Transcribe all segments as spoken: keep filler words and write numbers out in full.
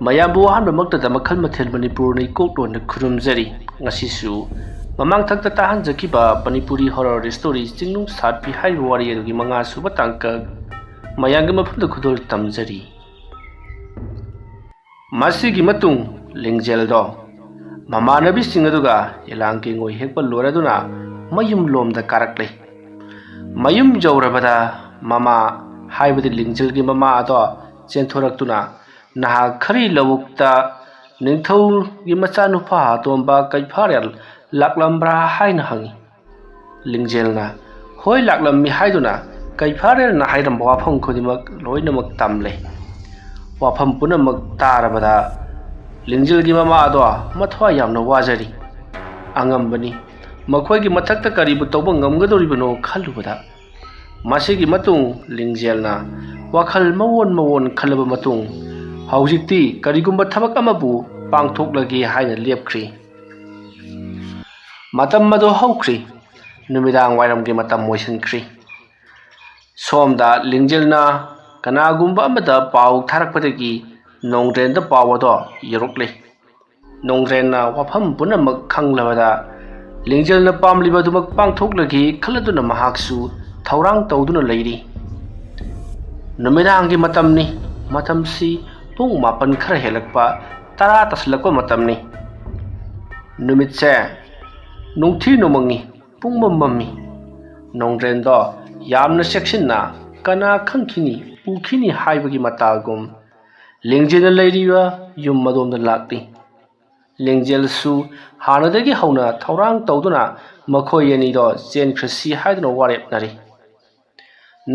ꯃꯌꯥꯝꯕꯨ ꯑꯍꯥꯟꯕꯃꯛꯇꯗ ꯃꯈꯜ ꯃꯊꯦꯜ ꯃꯅꯤꯄꯨꯔꯅ ꯏꯀꯣꯛꯂꯣꯟꯅ ꯈꯨꯔꯨꯝꯖꯔꯤ꯫ ꯉꯁꯤꯁꯨ ꯃꯃꯥꯡꯊꯛꯇ ꯇꯥꯍꯟꯖꯈꯤꯕ ꯃꯅꯤꯄꯨꯔꯤ horror story ꯆꯤꯡꯅꯨꯡ ꯁꯥꯠꯄꯤ ꯍꯥꯏꯔꯤꯕ ꯋꯥꯔꯤ ꯑꯗꯨꯒꯤ ꯃꯉꯥ ꯁꯨꯕ ꯇꯥꯡꯀꯛ ꯃꯌꯥꯝꯒꯤ ꯃꯐꯝꯗ ꯈꯨꯗꯣꯜ ꯇꯝꯖꯔꯤ꯫ ꯃꯁꯤꯒꯤ ꯃꯇꯨꯡ ꯂꯤꯡꯖꯦꯜꯗꯣ ꯃꯃꯥꯟꯅꯕꯤꯁꯤꯡ ꯑꯗꯨꯒ ꯏꯂꯥꯡ ꯀꯦꯡꯉꯣꯏ ꯍꯦꯛꯄ ꯂꯣꯏꯔꯗꯨꯅ ꯃꯌꯨꯝ ꯂꯣꯝꯗ ꯀꯥꯔꯛꯂꯦ꯫ ꯃꯌꯨꯝ ꯌꯧꯔꯕꯗ ꯃꯃꯥ, ꯍꯥꯏꯕꯗꯤ ꯂꯤꯡꯖꯦꯜꯒꯤ ꯃꯃꯥ ꯑꯗꯣ ꯆꯦꯟꯊꯣꯔꯛꯇꯨꯅ, "ꯅꯍꯥꯛ ꯈꯔꯤ ꯂꯧꯕꯨꯛꯇ ꯅꯤꯡꯊꯧꯒꯤ ꯃꯆꯥꯅꯨꯄꯥ ꯑꯇꯣꯝꯕ ꯀꯩꯐꯥꯔꯦꯜ ꯂꯥꯛꯂꯝꯕ꯭ꯔꯥ?" ꯍꯥꯏꯅ ꯍꯪꯉꯤ꯫ ꯂꯤꯡꯖꯦꯜꯅ "ꯍꯣꯏ, ꯂꯥꯛꯂꯝꯃꯤ" ꯍꯥꯏꯗꯨꯅ ꯀꯩꯐꯥꯔꯦꯜꯅ ꯍꯥꯏꯔꯝꯕ ꯋꯥꯐꯝ ꯈꯨꯗꯤꯡꯃꯛ ꯂꯣꯏꯅꯃꯛ ꯇꯝꯂꯦ꯫ ꯋꯥꯐꯝ ꯄꯨꯝꯅꯃꯛ ꯇꯥꯔꯕꯗ ꯂꯤꯡꯖꯦꯜꯒꯤ ꯃꯃꯥ ꯑꯗꯣ ꯃꯊ꯭ꯋꯥꯏ ꯌꯥꯝꯅ ꯋꯥꯖꯔꯤ꯫ ꯑꯉꯝꯕꯅꯤ꯫ ꯃꯈꯣꯏꯒꯤ ꯃꯊꯛꯇ ꯀꯔꯤꯕꯨ ꯇꯧꯕ ꯉꯝꯒꯗꯧꯔꯤꯕꯅꯣ ꯈꯜꯂꯨꯕꯗ꯫ ꯃꯁꯤꯒꯤ ꯃꯇꯨꯡ ꯂꯤꯡꯖꯦꯜꯅ ꯋꯥꯈꯜ ꯃꯑꯣꯟ ꯃꯑꯣꯟ ꯈꯜꯂꯕ ꯃꯇꯨꯡ, ꯍꯧꯖꯤꯛꯇꯤ ꯀꯔꯤꯒꯨꯝꯕ ꯊꯕꯛ ꯑꯃꯕꯨ ꯄꯥꯡꯊꯣꯛꯂꯒꯦ ꯍꯥꯏꯅ ꯂꯦꯞꯈ꯭ꯔꯤ꯫ ꯃꯇꯝ ꯑꯗꯨ ꯍꯧꯈ꯭ꯔꯤ꯫ ꯅꯨꯃꯤꯗꯥꯡ ꯋꯥꯏꯔꯝꯒꯤ ꯃꯇꯝ ꯑꯣꯏꯁꯤꯟꯈ꯭ꯔꯤ꯫ ꯁꯣꯝꯗ ꯂꯤꯡꯖꯦꯜꯅ ꯀꯅꯥꯒꯨꯝꯕ ꯑꯃꯗ ꯄꯥꯎ ꯊꯥꯔꯛꯄꯗꯒꯤ ꯅꯣꯡꯗ꯭ꯔꯦꯟꯗ ꯄꯥꯎ ꯑꯗꯣ ꯌꯧꯔꯛꯂꯤ꯫ ꯅꯣꯡꯗ꯭ꯔꯦꯟꯅ ꯋꯥꯐꯝ ꯄꯨꯝꯅꯃꯛ ꯈꯪꯂꯕꯗ ꯂꯤꯡꯖꯦꯜꯅ ꯄꯥꯝꯂꯤꯕ ꯑꯗꯨꯃꯛ ꯄꯥꯡꯊꯣꯛꯂꯒꯦ ꯈꯜꯂꯗꯨꯅ ꯃꯍꯥꯛꯁꯨ ꯊꯧꯔꯥꯡ ꯇꯧꯗꯨꯅ ꯂꯩꯔꯤ꯫ ꯅꯨꯃꯤꯗꯥꯡꯒꯤ ꯃꯇꯝꯅꯤ꯫ ꯃꯇꯝꯁꯤ ꯄꯨꯡ ꯃꯥꯄꯟ ꯈꯔ ꯍꯦꯜꯂꯛꯄ, ꯇꯔꯥ ꯇꯥꯁꯤꯜꯂꯛꯄ ꯃꯇꯝꯅꯤ꯫ ꯅꯨꯃꯤꯠꯁꯦ ꯅꯨꯡꯊꯤ ꯅꯨꯃꯪꯉꯤ, ꯄꯨꯡꯃꯝ ꯃꯝꯃꯤ꯫ ꯅꯣꯡꯗ꯭ꯔꯦꯟꯗꯣ ꯌꯥꯝꯅ ꯆꯦꯛꯁꯤꯟꯅ ꯀꯅꯥ ꯈꯪꯈꯤꯅꯤ, ꯎꯈꯤꯅꯤ ꯍꯥꯏꯕꯒꯤ ꯃꯇꯥꯒꯨꯝ ꯂꯤꯡꯖꯦꯜꯅ ꯂꯩꯔꯤꯕ ꯌꯨꯝ ꯑꯗꯣꯝꯗ ꯂꯥꯛꯂꯤ꯫ ꯂꯤꯡꯖꯦꯜꯁꯨ ꯍꯥꯟꯅꯗꯒꯤ ꯍꯧꯅ ꯊꯧꯔꯥꯡ ꯇꯧꯗꯨꯅ ꯃꯈꯣꯏ ꯑꯅꯤꯗꯣ ꯆꯦꯟꯈ꯭ꯔꯁꯤ ꯍꯥꯏꯗꯨꯅ ꯋꯥꯔꯦꯞꯅꯔꯤ꯫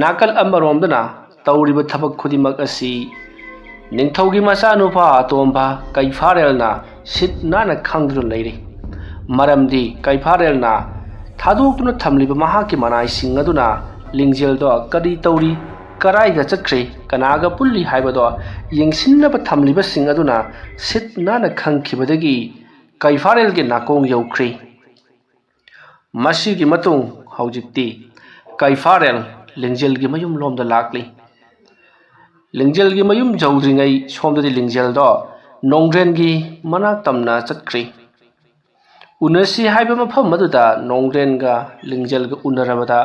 ꯅꯥꯀꯜ ꯑꯃꯔꯣꯝꯗꯅ ꯇꯧꯔꯤꯕ ꯊꯕꯛ ꯈꯨꯗꯤꯡꯃꯛ ꯑꯁꯤ ꯅꯤꯡꯊꯧꯒꯤ ꯃꯆꯥꯅꯨꯄꯥ ꯑꯇꯣꯝꯕ ꯀꯩꯐꯥꯔꯦꯜꯅ ꯁꯤꯠ ꯅꯥꯟꯅ ꯈꯪꯗꯨꯅ ꯂꯩꯔꯤ꯫ ꯃꯔꯝꯗꯤ ꯀꯩꯐꯥꯔꯦꯜꯅ ꯊꯥꯗꯣꯛꯇꯨꯅ ꯊꯝꯂꯤꯕ ꯃꯍꯥꯛꯀꯤ ꯃꯅꯥꯏꯁꯤꯡ ꯑꯗꯨꯅ ꯂꯤꯡꯖꯦꯜꯗꯣ ꯀꯔꯤ ꯇꯧꯔꯤ, ꯀꯔꯥꯏꯗ ꯆꯠꯈ꯭ꯔꯤ, ꯀꯅꯥꯒ ꯄꯨꯜꯂꯤ ꯍꯥꯏꯕꯗꯣ ꯌꯦꯡꯁꯤꯟꯅꯕ ꯊꯝꯂꯤꯕꯁꯤꯡ ꯑꯗꯨꯅ ꯁꯤꯠ ꯅꯥꯟꯅ ꯈꯪꯈꯤꯕꯗꯒꯤ ꯀꯩꯐꯥꯔꯦꯜꯒꯤ ꯅꯥꯀꯣꯡ ꯌꯧꯈ꯭ꯔꯤ꯫ ꯃꯁꯤꯒꯤ ꯃꯇꯨꯡ ꯍꯧꯖꯤꯛꯇꯤ ꯀꯩꯐꯥꯔꯦꯜ ꯂꯤꯡꯖꯦꯜꯒꯤ ꯃꯌꯨꯝꯂꯣꯝꯗ ꯂꯥꯛꯂꯤ꯫ ꯂꯤꯡꯖꯦꯜꯒꯤ ꯃꯌꯨꯝ ꯌꯧꯗ꯭ꯔꯤꯉꯩ ꯁꯣꯝꯗꯗꯤ ꯂꯤꯡꯖꯦꯜꯗꯣ ꯅꯣꯡꯗ꯭ꯔꯦꯟꯒꯤ ꯃꯅꯥꯛ ꯇꯝꯅ ꯆꯠꯈ꯭ꯔꯤ꯫ ꯎꯅꯁꯤ ꯍꯥꯏꯕ ꯃꯐꯝ ꯑꯗꯨꯗ ꯅꯣꯡꯗ꯭ꯔꯦꯟꯒ ꯂꯤꯡꯖꯦꯜꯒ ꯎꯅꯔꯕꯗ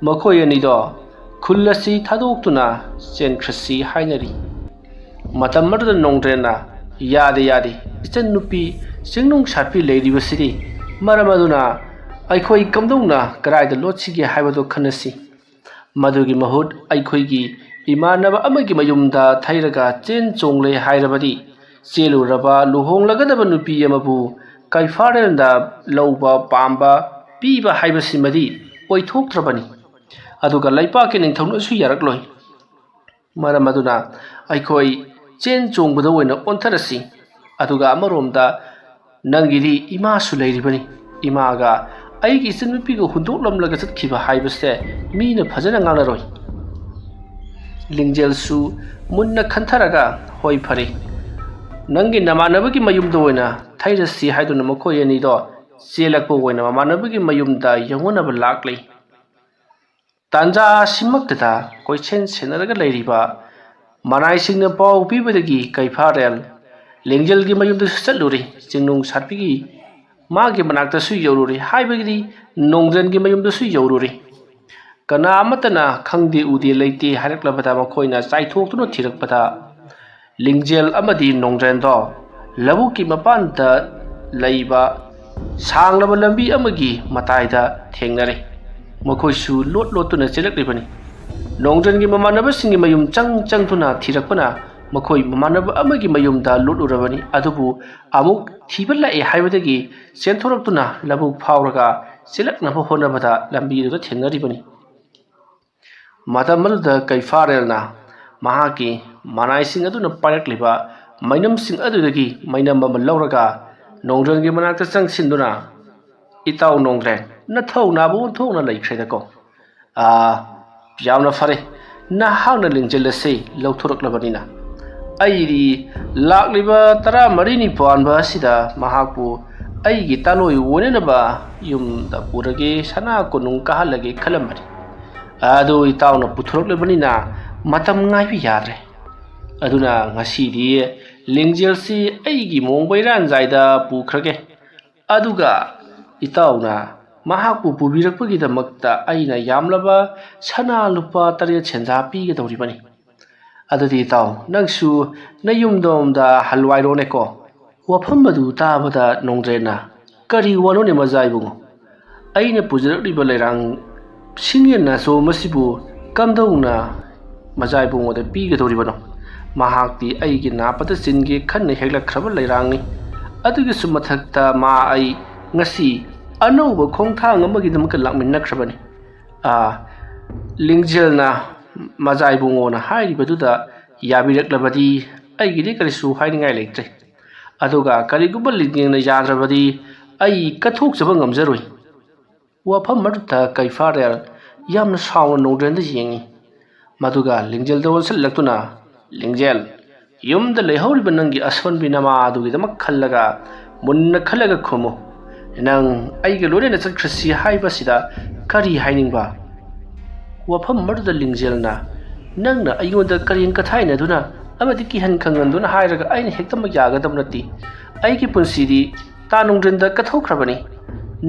ꯃꯈꯣꯏ ꯑꯅꯤꯗꯣ ꯈꯨꯜ ꯑꯁꯤ ꯊꯥꯗꯣꯛꯇꯨꯅ ꯆꯦꯟꯈ꯭ꯔꯁꯤ ꯍꯥꯏꯅꯔꯤ꯫ ꯃꯇꯝ ꯑꯗꯨꯗ ꯅꯣꯡꯗ꯭ꯔꯦꯟꯅ, "ꯌꯥꯗꯦ, ꯌꯥꯗꯦ, ꯏꯆꯟꯅꯨꯄꯤ ꯆꯤꯡꯅꯨꯡ ꯁꯥꯠꯄꯤ ꯂꯩꯔꯤꯕꯁꯤꯗꯤ, ꯃꯔꯝ ꯑꯗꯨꯅ ꯑꯩꯈꯣꯏ ꯀꯝꯗꯧꯅ ꯀꯗꯥꯏꯗ ꯂꯣꯠꯁꯤꯒꯦ ꯍꯥꯏꯕꯗꯨ ꯈꯟꯅꯁꯤ꯫ ꯃꯗꯨꯒꯤ ꯃꯍꯨꯠ ꯑꯩꯈꯣꯏꯒꯤ ꯏꯃꯥꯟꯅꯕ ꯑꯃꯒꯤ ꯃꯌꯨꯝꯗ ꯊꯩꯔꯒ ꯆꯦꯟ ꯆꯣꯡꯂꯦ ꯍꯥꯏꯔꯕꯗꯤ, ꯆꯦꯜꯂꯨꯔꯕ ꯂꯨꯍꯣꯡꯂꯒꯗꯕ ꯅꯨꯄꯤ ꯑꯃꯕꯨ ꯀꯩꯐꯥꯔꯦꯜꯗ ꯂꯧꯕ ꯄꯥꯝꯕ ꯄꯤꯕ ꯍꯥꯏꯕꯁꯤꯃꯗꯤ ꯑꯣꯏꯊꯣꯛꯇ꯭ꯔꯕꯅꯤ꯫ ꯑꯗꯨꯒ ꯂꯩꯄꯥꯛꯀꯤ ꯅꯤꯡꯊꯧꯅꯁꯨ ꯌꯥꯔꯛꯂꯣꯏ꯫ ꯃꯔꯝ ꯑꯗꯨꯅ ꯑꯩꯈꯣꯏ ꯆꯦꯟ ꯆꯣꯡꯕꯗ ꯑꯣꯏꯅ ꯑꯣꯟꯊꯔꯁꯤ꯫ ꯑꯗꯨꯒ ꯑꯃꯔꯣꯝꯗ ꯅꯪꯒꯤꯗꯤ ꯏꯃꯥꯁꯨ ꯂꯩꯔꯤꯕꯅꯤ꯫ ꯏꯃꯥꯒ ꯑꯩꯒꯤ ꯏꯆꯟꯅꯨꯄꯤꯒ ꯍꯨꯟꯗꯣꯛꯂꯝꯂꯒ ꯆꯠꯈꯤꯕ ꯍꯥꯏꯕꯁꯦ ꯃꯤꯅ ꯐꯖꯅ ꯉꯥꯡꯅꯔꯣꯏ꯫" ꯂꯤꯡꯖꯦꯜꯁꯨ ꯃꯨꯟꯅ ꯈꯟꯊꯔꯒ, "ꯍꯣꯏ, ꯐꯔꯦ, ꯅꯪꯒꯤ ꯅꯃꯥꯟꯅꯕꯒꯤ ꯃꯌꯨꯝꯗ ꯑꯣꯏꯅ ꯊꯩꯔꯁꯤ" ꯍꯥꯏꯗꯨꯅ ꯃꯈꯣꯏ ꯑꯅꯤꯗꯣ ꯆꯦꯜꯂꯛꯄ ꯑꯣꯏꯅ ꯃꯃꯥꯟꯅꯕꯒꯤ ꯃꯌꯨꯝꯗ ꯌꯧꯅꯅꯕ ꯂꯥꯛꯂꯤ꯫ ꯇꯥꯟꯖꯥ ꯑꯁꯤꯃꯛꯇꯗ ꯀꯣꯏꯁꯦꯟ ꯁꯦꯟꯅꯔꯒ ꯂꯩꯔꯤꯕ ꯃꯅꯥꯏꯁꯤꯡꯅ ꯄꯥꯎ ꯄꯤꯕꯗꯒꯤ ꯀꯩꯐꯥꯔꯦꯜ ꯂꯤꯡꯖꯦꯜꯒꯤ ꯃꯌꯨꯝꯗꯁꯨ ꯆꯠꯂꯨꯔꯤ꯫ ꯆꯤꯡꯅꯨꯡ ꯁꯥꯠꯄꯤꯒꯤ ꯃꯥꯒꯤ ꯃꯅꯥꯛꯇꯁꯨ ꯌꯧꯔꯨꯔꯤ, ꯍꯥꯏꯕꯗꯤ ꯅꯣꯡꯗ꯭ꯔꯦꯟꯒꯤ ꯃꯌꯨꯝꯗꯁꯨ ꯌꯧꯔꯨꯔꯤ꯫ ꯀꯅꯥ ꯑꯃꯠꯇꯅ ꯈꯪꯗꯦ ꯎꯗꯦ ꯂꯩꯇꯦ ꯍꯥꯏꯔꯛꯂꯕꯗ ꯃꯈꯣꯏꯅ ꯆꯥꯏꯊꯣꯛꯇꯨꯅ ꯊꯤꯔꯛꯄꯗ ꯂꯤꯡꯖꯦꯜ ꯑꯃꯗꯤ ꯅꯣꯡꯗ꯭ꯔꯦꯟꯗꯣ ꯂꯧꯕꯨꯛꯀꯤ ꯃꯄꯥꯟꯗ ꯂꯩꯕ ꯁꯥꯡꯂꯕ ꯂꯝꯕꯤ ꯑꯃꯒꯤ ꯃꯇꯥꯏꯗ ꯊꯦꯡꯅꯔꯦ꯫ ꯃꯈꯣꯏꯁꯨ ꯂꯣꯠ ꯂꯣꯠꯇꯨꯅ ꯆꯦꯜꯂꯛꯂꯤꯕꯅꯤ꯫ ꯅꯣꯡꯗ꯭ꯔꯦꯟꯒꯤ ꯃꯃꯥꯟꯅꯕꯁꯤꯡꯒꯤ ꯃꯌꯨꯝ ꯆꯪ ꯆꯪꯗꯨꯅ ꯊꯤꯔꯛꯄꯅ ꯃꯈꯣꯏ ꯃꯃꯥꯟꯅꯕ ꯑꯃꯒꯤ ꯃꯌꯨꯝꯗ ꯂꯣꯠꯂꯨꯔꯕꯅꯤ, ꯑꯗꯨꯕꯨ ꯑꯃꯨꯛ ꯊꯤꯕ ꯂꯥꯛꯑꯦ ꯍꯥꯏꯕꯗꯒꯤ ꯆꯦꯟꯊꯣꯔꯛꯇꯨꯅ ꯂꯧꯕꯨꯛ ꯐꯥꯎꯔꯒ ꯆꯦꯜꯂꯛꯅꯕ ꯍꯣꯠꯅꯕꯗ ꯂꯝꯕꯤꯗꯨꯗ ꯊꯦꯡꯅꯔꯤꯕꯅꯤ꯫ ꯃꯇꯝ ꯑꯗꯨꯗ ꯀꯩꯐꯥꯔꯦꯜꯅ ꯃꯍꯥꯛꯀꯤ ꯃꯅꯥꯏꯁꯤꯡ ꯑꯗꯨꯅ ꯄꯥꯏꯔꯛꯂꯤꯕ ꯃꯩꯅꯝꯁꯤꯡ ꯑꯗꯨꯗꯒꯤ ꯃꯩꯅꯝ ꯑꯃ ꯂꯧꯔꯒ ꯅꯣꯡꯗ꯭ꯔꯦꯟꯒꯤ ꯃꯅꯥꯛꯇ ꯆꯪꯁꯤꯟꯗꯨꯅ, "ꯏꯇꯥꯎ ꯅꯣꯡꯗ꯭ꯔꯦꯟ, ꯅꯊꯧꯅꯥꯕꯨ ꯑꯣꯟꯊꯣꯛꯅ ꯂꯩꯈ꯭ꯔꯦꯗꯀꯣ꯫ ꯑꯥ, ꯌꯥꯝꯅ ꯐꯔꯦ, ꯅꯍꯥꯛꯅ ꯂꯤꯡꯖꯦꯜ ꯑꯁꯤ ꯂꯧꯊꯣꯔꯛꯂꯕꯅꯤꯅ꯫ ꯑꯩꯗꯤ ꯂꯥꯛꯂꯤꯕ ꯇꯔꯥꯃꯔꯤꯅꯤ ꯄꯥꯟꯕ ꯑꯁꯤꯗ ꯃꯍꯥꯛꯄꯨ ꯑꯩꯒꯤ ꯇꯥꯂꯣꯏ ꯑꯣꯏꯅꯅꯕ ꯌꯨꯝꯗ ꯄꯨꯔꯒꯦ, ꯁꯅꯥ ꯀꯣꯅꯨꯡ ꯀꯥꯍꯜꯂꯒꯦ ꯈꯜꯂꯝꯕꯅꯤ꯫ ꯑꯗꯨ ꯏꯇꯥꯎꯅ ꯄꯨꯊꯣꯔꯛꯂꯕꯅꯤꯅ ꯃꯇꯝ ꯉꯥꯏꯕ ꯌꯥꯗ꯭ꯔꯦ꯫ ꯑꯗꯨꯅ ꯉꯁꯤꯗꯤ ꯂꯤꯡꯖꯦꯜꯁꯤ ꯑꯩꯒꯤ ꯃꯣꯡꯕꯩꯔꯥꯟꯖꯥꯏꯗ ꯄꯨꯈ꯭ꯔꯒꯦ꯫ ꯑꯗꯨꯒ ꯏꯇꯥꯎꯅ ꯃꯍꯥꯛꯄꯨ ꯄꯨꯕꯤꯔꯛꯄꯒꯤꯗꯃꯛꯇ ꯑꯩꯅ ꯌꯥꯝꯂꯕ ꯁꯅꯥ ꯂꯨꯄꯥ ꯇꯔꯦꯠ ꯁꯦꯟꯖꯥ ꯄꯤꯒꯗꯧꯔꯤꯕꯅꯤ꯫ ꯑꯗꯨꯗꯤ ꯏꯇꯥꯎ, ꯅꯪꯁꯨ ꯅꯌꯨꯝꯗꯣꯝꯗ ꯍꯜꯋꯥꯏꯔꯣꯅꯦꯀꯣ꯫ ꯋꯥꯐꯝ ꯑꯗꯨ ꯇꯥꯕꯗ ꯅꯣꯡꯗ꯭ꯔꯦꯟꯅ, "ꯀꯔꯤ ꯋꯥꯅꯣꯅꯦ ꯃꯖꯥ ꯏꯕꯨꯡꯉꯣ? ꯑꯩꯅ ꯄꯨꯖꯔꯛꯂꯤꯕ ꯂꯩꯔꯥꯡ ꯁꯤꯡꯌꯦꯟ ꯅꯥꯆꯣꯝ ꯑꯁꯤꯕꯨ ꯀꯝꯗꯧꯅ ꯃꯖꯥ ꯏꯕꯨꯡꯉꯣꯗ ꯄꯤꯒꯗꯧꯔꯤꯕꯅꯣ?" ꯃꯍꯥꯛꯇꯤ ꯑꯩꯒꯤ ꯅꯥꯄꯗ ꯆꯤꯟꯒꯦ ꯈꯟꯅ ꯍꯦꯛꯂꯛꯈ꯭ꯔꯕ ꯂꯩꯔꯥꯡꯅꯤ꯫ ꯑꯗꯨꯒꯤꯁꯨ ꯃꯊꯛꯇ ꯃꯥ ꯑꯩ ꯉꯁꯤ ꯑꯅꯧꯕ ꯈꯣꯡꯊꯥꯡ ꯑꯃꯒꯤꯗꯃꯛꯇ ꯂꯥꯛꯃꯤꯟꯅꯈ꯭ꯔꯕꯅꯤ꯫ ꯑꯥ, ꯂꯤꯡꯖꯦꯜꯅ ꯃꯖꯥ ꯏꯕꯨꯡꯉꯣꯅ ꯍꯥꯏꯔꯤꯕꯗꯨꯗ ꯌꯥꯕꯤꯔꯛꯂꯕꯗꯤ ꯑꯩꯒꯤꯗꯤ ꯀꯔꯤꯁꯨ ꯍꯥꯏꯅꯤꯡꯉꯥꯏ ꯂꯩꯇ꯭ꯔꯦ꯫ ꯑꯗꯨꯒ ꯀꯔꯤꯒꯨꯝꯕ ꯂꯤꯡꯖꯦꯜꯅ ꯌꯥꯗ꯭ꯔꯕꯗꯤ ꯑꯩ ꯀꯠꯊꯣꯛꯆꯕ ꯉꯝꯖꯔꯣꯏ꯫ ꯋꯥꯐꯝ ꯑꯗꯨꯗ ꯀꯩꯐꯥꯔꯦꯜ ꯌꯥꯝꯅ ꯁꯥꯎꯅ ꯅꯣꯡꯗ꯭ꯔꯦꯟꯗ ꯌꯦꯡꯉꯤ꯫ ꯃꯗꯨꯒ ꯂꯤꯡꯖꯦꯜꯗ ꯑꯣꯟꯁꯤꯜꯂꯛꯇꯨꯅ, "ꯂꯤꯡꯖꯦꯜ, ꯌꯨꯝꯗ ꯂꯩꯍꯧꯔꯤꯕ ꯅꯪꯒꯤ ꯑꯁꯣꯟꯕꯤ ꯅꯃꯥ ꯑꯗꯨꯒꯤꯗꯃꯛ ꯈꯜꯂꯒ ꯃꯨꯟꯅ ꯈꯜꯂꯒ ꯈꯨꯝꯃꯨ꯫ ꯅꯪ ꯑꯩꯒ ꯂꯣꯏꯅꯅ ꯆꯠꯈ꯭ꯔꯁꯤ ꯍꯥꯏꯕꯁꯤꯗ ꯀꯔꯤ ꯍꯥꯏꯅꯤꯡꯕ?" ꯋꯥꯐꯝ ꯑꯗꯨꯗ ꯂꯤꯡꯖꯦꯜꯅ, "ꯅꯪꯅ ꯑꯩꯉꯣꯟꯗ ꯀꯔꯦꯝ ꯀꯊꯥꯏꯅꯗꯨꯅ ꯑꯃꯗꯤ ꯀꯤꯍꯟ ꯈꯪꯍꯟꯗꯨꯅ ꯍꯥꯏꯔꯒ ꯑꯩꯅ ꯍꯦꯛꯇꯃꯛ ꯌꯥꯒꯗꯕ ꯅꯠꯇꯦ꯫ ꯑꯩꯒꯤ ꯄꯨꯟꯁꯤꯗꯤ ꯇꯥ ꯅꯣꯡꯗ꯭ꯔꯦꯟꯗ ꯀꯠꯊꯣꯛꯈ꯭ꯔꯕꯅꯤ꯫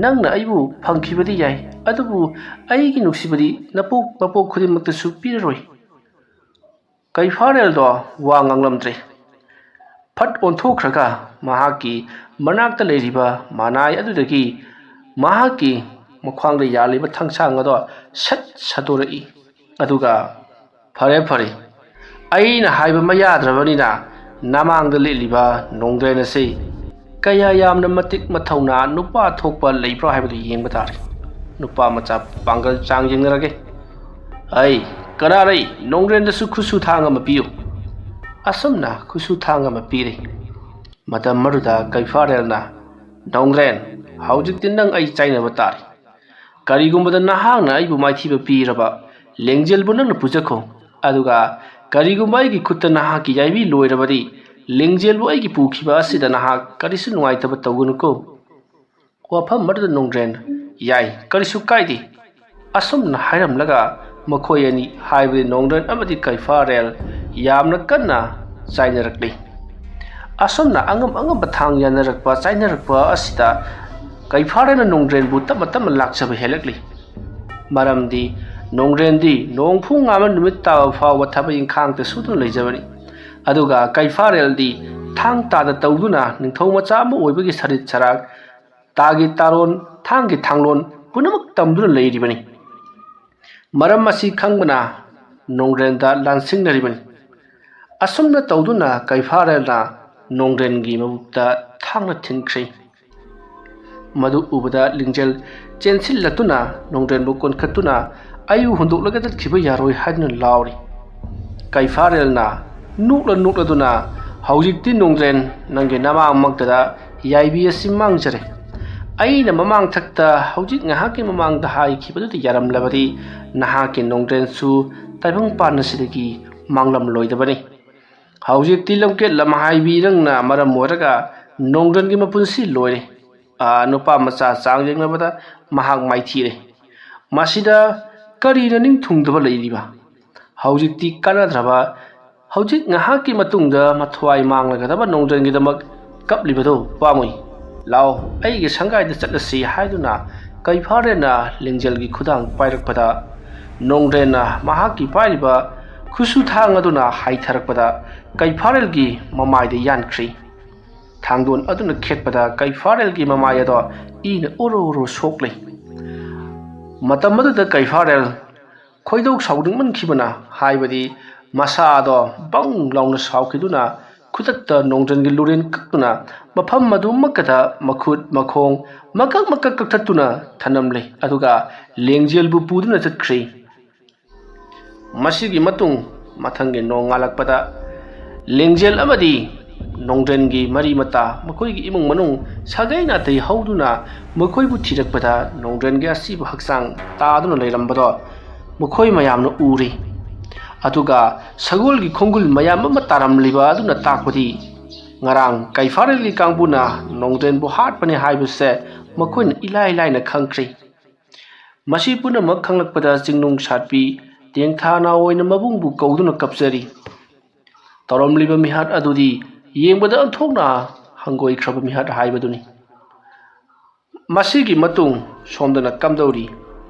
ꯅꯪꯅ ꯑꯩꯕꯨ ꯐꯪꯈꯤꯕꯗꯤ ꯌꯥꯏ, ꯑꯗꯨꯕꯨ ꯑꯩꯒꯤ ꯅꯨꯡꯁꯤꯕꯗꯤ ꯅꯄꯣꯛ ꯃꯄꯣꯛ ꯈꯨꯗꯤꯡꯃꯛꯇꯁꯨ ꯄꯤꯔꯔꯣꯏ꯫" ꯀꯩꯐꯥꯔꯦꯜꯗꯣ ꯋꯥ ꯉꯥꯡꯂꯝꯗ꯭ꯔꯦ꯫ ꯐꯠ ꯑꯣꯟꯊꯣꯛꯈ꯭ꯔꯒ ꯃꯍꯥꯛꯀꯤ ꯃꯅꯥꯛꯇ ꯂꯩꯔꯤꯕ ꯃꯅꯥꯏ ꯑꯗꯨꯗꯒꯤ ꯃꯍꯥꯛꯀꯤ ꯃꯈ꯭ꯋꯥꯡꯗ ꯌꯥꯜꯂꯤꯕ ꯊꯥꯡꯁꯥꯡ ꯑꯗꯣ ꯁꯠ ꯁꯠꯇꯣꯔꯛꯏ꯫ ꯑꯗꯨꯒ, "ꯐꯔꯦ, ꯐꯔꯦ, ꯑꯩꯅ ꯍꯥꯏꯕ ꯑꯃ ꯌꯥꯗ꯭ꯔꯕꯅꯤꯅ ꯅꯃꯥꯡꯗ ꯂꯦꯞꯂꯤꯕ ꯅꯣꯡꯗ꯭ꯔꯦꯟ ꯑꯁꯤ ꯀꯌꯥ ꯌꯥꯝꯅ ꯃꯇꯤꯛ ꯃꯊꯧꯅꯥ ꯅꯨꯄꯥ ꯊꯣꯛꯄ ꯂꯩꯕ꯭ꯔꯥ ꯍꯥꯏꯕꯗꯨ ꯌꯦꯡꯕ ꯇꯥꯔꯦ꯫ ꯅꯨꯄꯥ ꯃꯆꯥ ꯄꯥꯡꯒꯜ ꯆꯥꯡ ꯌꯦꯡꯅꯔꯒꯦ꯫ ꯑꯩ, ꯀꯅꯥꯔꯩ, ꯅꯣꯡꯗ꯭ꯔꯦꯟꯗꯁꯨ ꯈꯨꯠꯁꯨ ꯊꯥꯡ ꯑꯃ ꯄꯤꯌꯨ꯫" ꯑꯁꯨꯝꯅ ꯈꯨꯠꯁꯨ ꯊꯥꯡ ꯑꯃ ꯄꯤꯔꯤ꯫ ꯃꯇꯝ ꯑꯗꯨꯗ ꯀꯩꯐꯥꯔꯦꯜꯅ, "ꯅꯣꯡꯗ꯭ꯔꯦꯟ, ꯍꯧꯖꯤꯛꯇꯤ ꯅꯪ ꯑꯩ ꯆꯥꯏꯅꯕ ꯇꯥꯔꯦ꯫ ꯀꯔꯤꯒꯨꯝꯕꯗ ꯅꯍꯥꯛꯅ ꯑꯩꯕꯨ ꯃꯥꯏꯊꯤꯕ ꯄꯤꯔꯕ, ꯂꯦꯡꯖꯦꯜꯕꯨ ꯅꯪꯅ ꯄꯨꯖꯈꯣ꯫ ꯑꯗꯨꯒ ꯀꯔꯤꯒꯨꯝꯕ ꯑꯩꯒꯤ ꯈꯨꯠꯇ ꯅꯍꯥꯛꯀꯤ ꯌꯥꯏꯕꯤ ꯂꯣꯏꯔꯕꯗꯤ, ꯂꯦꯡꯖꯦꯜꯕꯨ ꯑꯩꯒꯤ ꯄꯨꯈꯤꯕ ꯑꯁꯤꯗ ꯅꯍꯥꯛ ꯀꯔꯤꯁꯨ ꯅꯨꯡꯉꯥꯏꯇꯕ ꯇꯧꯒꯅꯨꯀꯣ꯫" ꯋꯥꯐꯝ ꯑꯗꯨꯗ ꯅꯣꯡꯗ꯭ꯔꯦꯟ, "ꯌꯥꯏ, ꯀꯔꯤꯁꯨ ꯀꯥꯏꯗꯦ꯫" ꯑꯁꯨꯝꯅ ꯍꯥꯏꯔꯝꯂꯒ ꯃꯈꯣꯏ ꯑꯅꯤ, ꯍꯥꯏꯕꯗꯤ ꯅꯣꯡꯗ꯭ꯔꯦꯟ ꯑꯃꯗꯤ ꯀꯩꯐꯥꯔꯦꯜ, ꯌꯥꯝꯅ ꯀꯟꯅ ꯆꯥꯏꯅꯔꯛꯂꯤ꯫ ꯑꯁꯨꯝꯅ ꯑꯉꯝ ꯑꯉꯝꯕ ꯊꯥꯡ ꯌꯥꯅꯔꯛꯄ ꯆꯥꯏꯅꯔꯛꯄ ꯑꯁꯤꯗ ꯀꯩꯐꯥꯔꯦꯜꯅ ꯅꯣꯡꯗ꯭ꯔꯦꯟꯕꯨ ꯇꯞꯅ ꯇꯞꯅ ꯂꯥꯛꯆꯕ ꯍꯦꯜꯂꯛꯂꯤ꯫ ꯃꯔꯝꯗꯤ ꯅꯣꯡꯗ꯭ꯔꯦꯟꯗꯤ ꯅꯣꯡꯐꯨ ꯉꯥꯃ ꯅꯨꯃꯤꯠ ꯇꯥꯕ ꯐꯥꯎꯕ ꯊꯕꯛ ꯏꯪꯈꯥꯡꯗ ꯁꯨꯗꯨꯅ ꯂꯩꯖꯕꯅꯤ꯫ ꯑꯗꯨꯒ ꯀꯩꯐꯥꯔꯦꯜꯗꯤ ꯊꯥꯡ ꯇꯥꯗ ꯇꯧꯗꯨꯅ ꯅꯤꯡꯊꯧ ꯃꯆꯥ ꯑꯃ ꯑꯣꯏꯕꯒꯤ ꯁꯔꯤꯠ ꯁꯔꯥꯛ, ꯇꯥꯒꯤ ꯇꯥꯔꯣꯟ, ꯊꯥꯡꯒꯤ ꯊꯥꯡꯂꯣꯟ ꯄꯨꯝꯅꯃꯛ ꯇꯝꯗꯨꯅ ꯂꯩꯔꯤꯕꯅꯤ꯫ ꯃꯔꯝ ꯑꯁꯤ ꯈꯪꯕꯅ ꯅꯣꯡꯗ꯭ꯔꯦꯟꯗ ꯂꯥꯟꯁꯤꯡꯅꯔꯤꯕꯅꯤ꯫ ꯑꯁꯨꯝꯅ ꯇꯧꯗꯨꯅ ꯀꯩꯐꯥꯔꯦꯜꯅ ꯅꯣꯡꯗ꯭ꯔꯦꯟꯒꯤ ꯃꯕꯨꯛꯇ ꯊꯥꯡꯅ ꯊꯤꯟꯈ꯭ꯔꯦ꯫ ꯃꯗꯨ ꯎꯕꯗ ꯂꯤꯡꯖꯦꯜ ꯆꯦꯟꯁꯤꯜꯂꯛꯇꯨꯅ ꯅꯣꯡꯗ꯭ꯔꯦꯟꯕꯨ ꯀꯣꯟꯈꯠꯇꯨꯅ "ꯑꯩꯕꯨ ꯍꯨꯟꯗꯣꯛꯂꯒ ꯆꯠꯈꯤꯕ ꯌꯥꯔꯣꯏ" ꯍꯥꯏꯗꯨꯅ ꯂꯥꯎꯔꯤ꯫ ꯀꯩꯐꯥꯔꯦꯜꯅ ꯅꯣꯛꯂ ꯅꯣꯛꯂꯗꯨꯅ, "ꯍꯧꯖꯤꯛꯇꯤ ꯅꯣꯡꯗ꯭ꯔꯦꯟ ꯅꯪꯒꯤ ꯅꯃꯥꯡꯃꯛꯇꯗ ꯌꯥꯏꯕꯤ ꯑꯁꯤ ꯃꯥꯡꯖꯔꯦ꯫ ꯑꯩꯅ ꯃꯃꯥꯡ ꯊꯛꯇ ꯍꯧꯖꯤꯛ ꯉꯥꯏꯍꯥꯛꯀꯤ ꯃꯃꯥꯡꯗ ꯍꯥꯏꯈꯤꯕꯗꯨꯗ ꯌꯥꯔꯝꯂꯕꯗꯤ ꯅꯍꯥꯛꯀꯤ ꯅꯣꯡꯗ꯭ꯔꯦꯟꯁꯨ ꯇꯥꯏꯕꯪ ꯄꯥꯟ ꯑꯁꯤꯗꯒꯤ ꯃꯥꯡꯂꯝꯂꯣꯏꯗꯕꯅꯤ꯫ ꯍꯧꯖꯤꯛꯇꯤ ꯂꯝꯀꯦꯠ ꯂꯝꯍꯥꯏꯕꯤ ꯅꯪꯅ ꯃꯔꯝ ꯑꯣꯏꯔꯒ ꯅꯣꯡꯗ꯭ꯔꯦꯟꯒꯤ ꯃꯄꯨꯟꯁꯤ ꯂꯣꯏꯔꯦ꯫ ꯑꯥ, ꯅꯨꯄꯥ ꯃꯆꯥ ꯆꯥꯡ ꯌꯦꯡꯅꯕꯗ ꯃꯍꯥꯛ ꯃꯥꯏꯊꯤꯔꯦ꯫ ꯃꯁꯤꯗ ꯀꯔꯤꯅ ꯅꯤꯡ ꯊꯨꯡꯗꯕ ꯂꯩꯔꯤꯕ? ꯍꯧꯖꯤꯛꯇꯤ ꯀꯥꯟꯅꯗ꯭ꯔꯕ, ꯍꯧꯖꯤꯛ ꯉꯥꯏꯍꯥꯛꯀꯤ ꯃꯇꯨꯡꯗ ꯃꯊ꯭ꯋꯥꯏ ꯃꯥꯡꯂꯒꯗꯕ ꯅꯣꯡꯗ꯭ꯔꯦꯟꯒꯤꯗꯃꯛ ꯀꯞꯂꯤꯕꯗꯣ ꯄꯥꯝꯃꯨꯏ꯫ ꯂꯥꯛꯑꯣ, ꯑꯩꯒꯤ ꯁꯪꯒꯥꯏꯗ ꯆꯠꯂꯁꯤ" ꯍꯥꯏꯗꯨꯅ ꯀꯩꯐꯥꯔꯦꯟꯅ ꯂꯤꯡꯖꯦꯜꯒꯤ ꯈꯨꯗꯥꯡ ꯄꯥꯏꯔꯛꯄꯗ, ꯅꯣꯡꯗ꯭ꯔꯦꯟꯅ ꯃꯍꯥꯛꯀꯤ ꯄꯥꯏꯔꯤꯕ ꯈꯨꯠꯁꯨ ꯊꯥꯡ ꯑꯗꯨꯅ ꯍꯥꯏꯊꯔꯛꯄꯗ ꯀꯩꯐꯥꯔꯦꯜꯒꯤ ꯃꯃꯥꯏꯗ ꯌꯥꯟꯈ꯭ꯔꯤ꯫ ꯊꯥꯡꯗꯣꯟ ꯑꯗꯨꯅ ꯈꯦꯠꯄꯗ ꯀꯩꯐꯥꯔꯦꯜꯒꯤ ꯃꯃꯥꯏ ꯑꯗꯣ ꯏꯅ ꯎꯔꯨ ꯎꯔꯨ ꯁꯣꯛꯂꯤ꯫ ꯃꯇꯝ ꯑꯗꯨꯗ ꯀꯩꯐꯥꯔꯦꯜ ꯈꯣꯏꯗꯧ ꯁꯥꯎꯅꯤꯡꯃꯟꯈꯤꯕꯅ, ꯍꯥꯏꯕꯗꯤ ꯃꯁꯥ ꯑꯗꯣ ꯕꯪ ꯂꯥꯎꯅ ꯁꯥꯎꯈꯤꯗꯨꯅ ꯈꯨꯗꯛꯇ ꯅꯣꯡꯗ꯭ꯔꯦꯟꯒꯤ ꯂꯨꯔꯦꯟ ꯀꯛꯇꯨꯅ ꯃꯐꯝ ꯑꯗꯨꯃꯛꯀꯗ ꯃꯈꯨꯠ ꯃꯈꯣꯡ ꯃꯀꯛ ꯃꯀꯛ ꯀꯛꯊꯠꯇꯨꯅ ꯊꯅꯝꯂꯦ꯫ ꯑꯗꯨꯒ ꯂꯦꯡꯖꯦꯜꯕꯨ ꯄꯨꯗꯨꯅ ꯆꯠꯈ꯭ꯔꯦ꯫ ꯃꯁꯤꯒꯤ ꯃꯇꯨꯡ ꯃꯊꯪꯒꯤ ꯅꯣꯡꯉꯥꯜꯂꯛꯄꯗ ꯂꯦꯡꯖꯦꯜ ꯑꯃꯗꯤ ꯅꯣꯡꯗ꯭ꯔꯦꯟꯒꯤ ꯃꯔꯤ ꯃꯇꯥ, ꯃꯈꯣꯏꯒꯤ ꯏꯃꯨꯡ ꯃꯅꯨꯡ, ꯁꯥꯒꯩ ꯅꯥꯇꯩ ꯍꯧꯗꯨꯅ ꯃꯈꯣꯏꯕꯨ ꯊꯤꯔꯛꯄꯗ ꯅꯣꯡꯗ꯭ꯔꯦꯟꯒꯤ ꯑꯁꯤꯕ ꯍꯛꯆꯥꯡ ꯇꯥꯗꯨꯅ ꯂꯩꯔꯝꯕꯗꯣ ꯃꯈꯣꯏ ꯃꯌꯥꯝꯅ ꯎꯔꯦ꯫ ꯑꯗꯨꯒ ꯁꯒꯣꯜꯒꯤ ꯈꯣꯡꯒꯨꯜ ꯃꯌꯥꯝ ꯑꯃ ꯇꯥꯔꯝꯂꯤꯕ ꯑꯗꯨꯅ ꯇꯥꯛꯄꯗꯤ ꯉꯔꯥꯡ ꯀꯩꯐꯥꯔꯦꯜꯒꯤ ꯀꯥꯡꯕꯨꯅ ꯅꯣꯡꯗ꯭ꯔꯦꯟꯕꯨ ꯍꯥꯠꯄꯅꯤ ꯍꯥꯏꯕꯁꯦ ꯃꯈꯣꯏꯅ ꯏꯂꯥꯏ ꯂꯥꯏꯅ ꯈꯪꯈ꯭ꯔꯦ꯫ ꯃꯁꯤ ꯄꯨꯝꯅꯃꯛ ꯈꯪꯂꯛꯄꯗ ꯆꯤꯡꯅꯨꯡ ꯁꯥꯠꯄꯤ ꯇꯦꯡꯊꯥ ꯅꯥꯑꯣꯏꯅ ꯃꯕꯨꯡꯕꯨ ꯀꯧꯗꯨꯅ ꯀꯞꯆꯔꯤ꯫ ꯇꯧꯔꯝꯂꯤꯕ ꯃꯤꯍꯥꯠ ꯑꯗꯨꯗꯤ ꯌꯦꯡꯕꯗ ꯑꯣꯟꯊꯣꯛꯅ ꯍꯪꯒꯣꯏꯈ꯭ꯔꯕ ꯃꯤꯍꯥꯠ ꯍꯥꯏꯕꯗꯨꯅꯤ꯫ ꯃꯁꯤꯒꯤ ꯃꯇꯨꯡ ꯁꯣꯝꯗꯅ ꯀꯝꯗꯧꯔꯤ?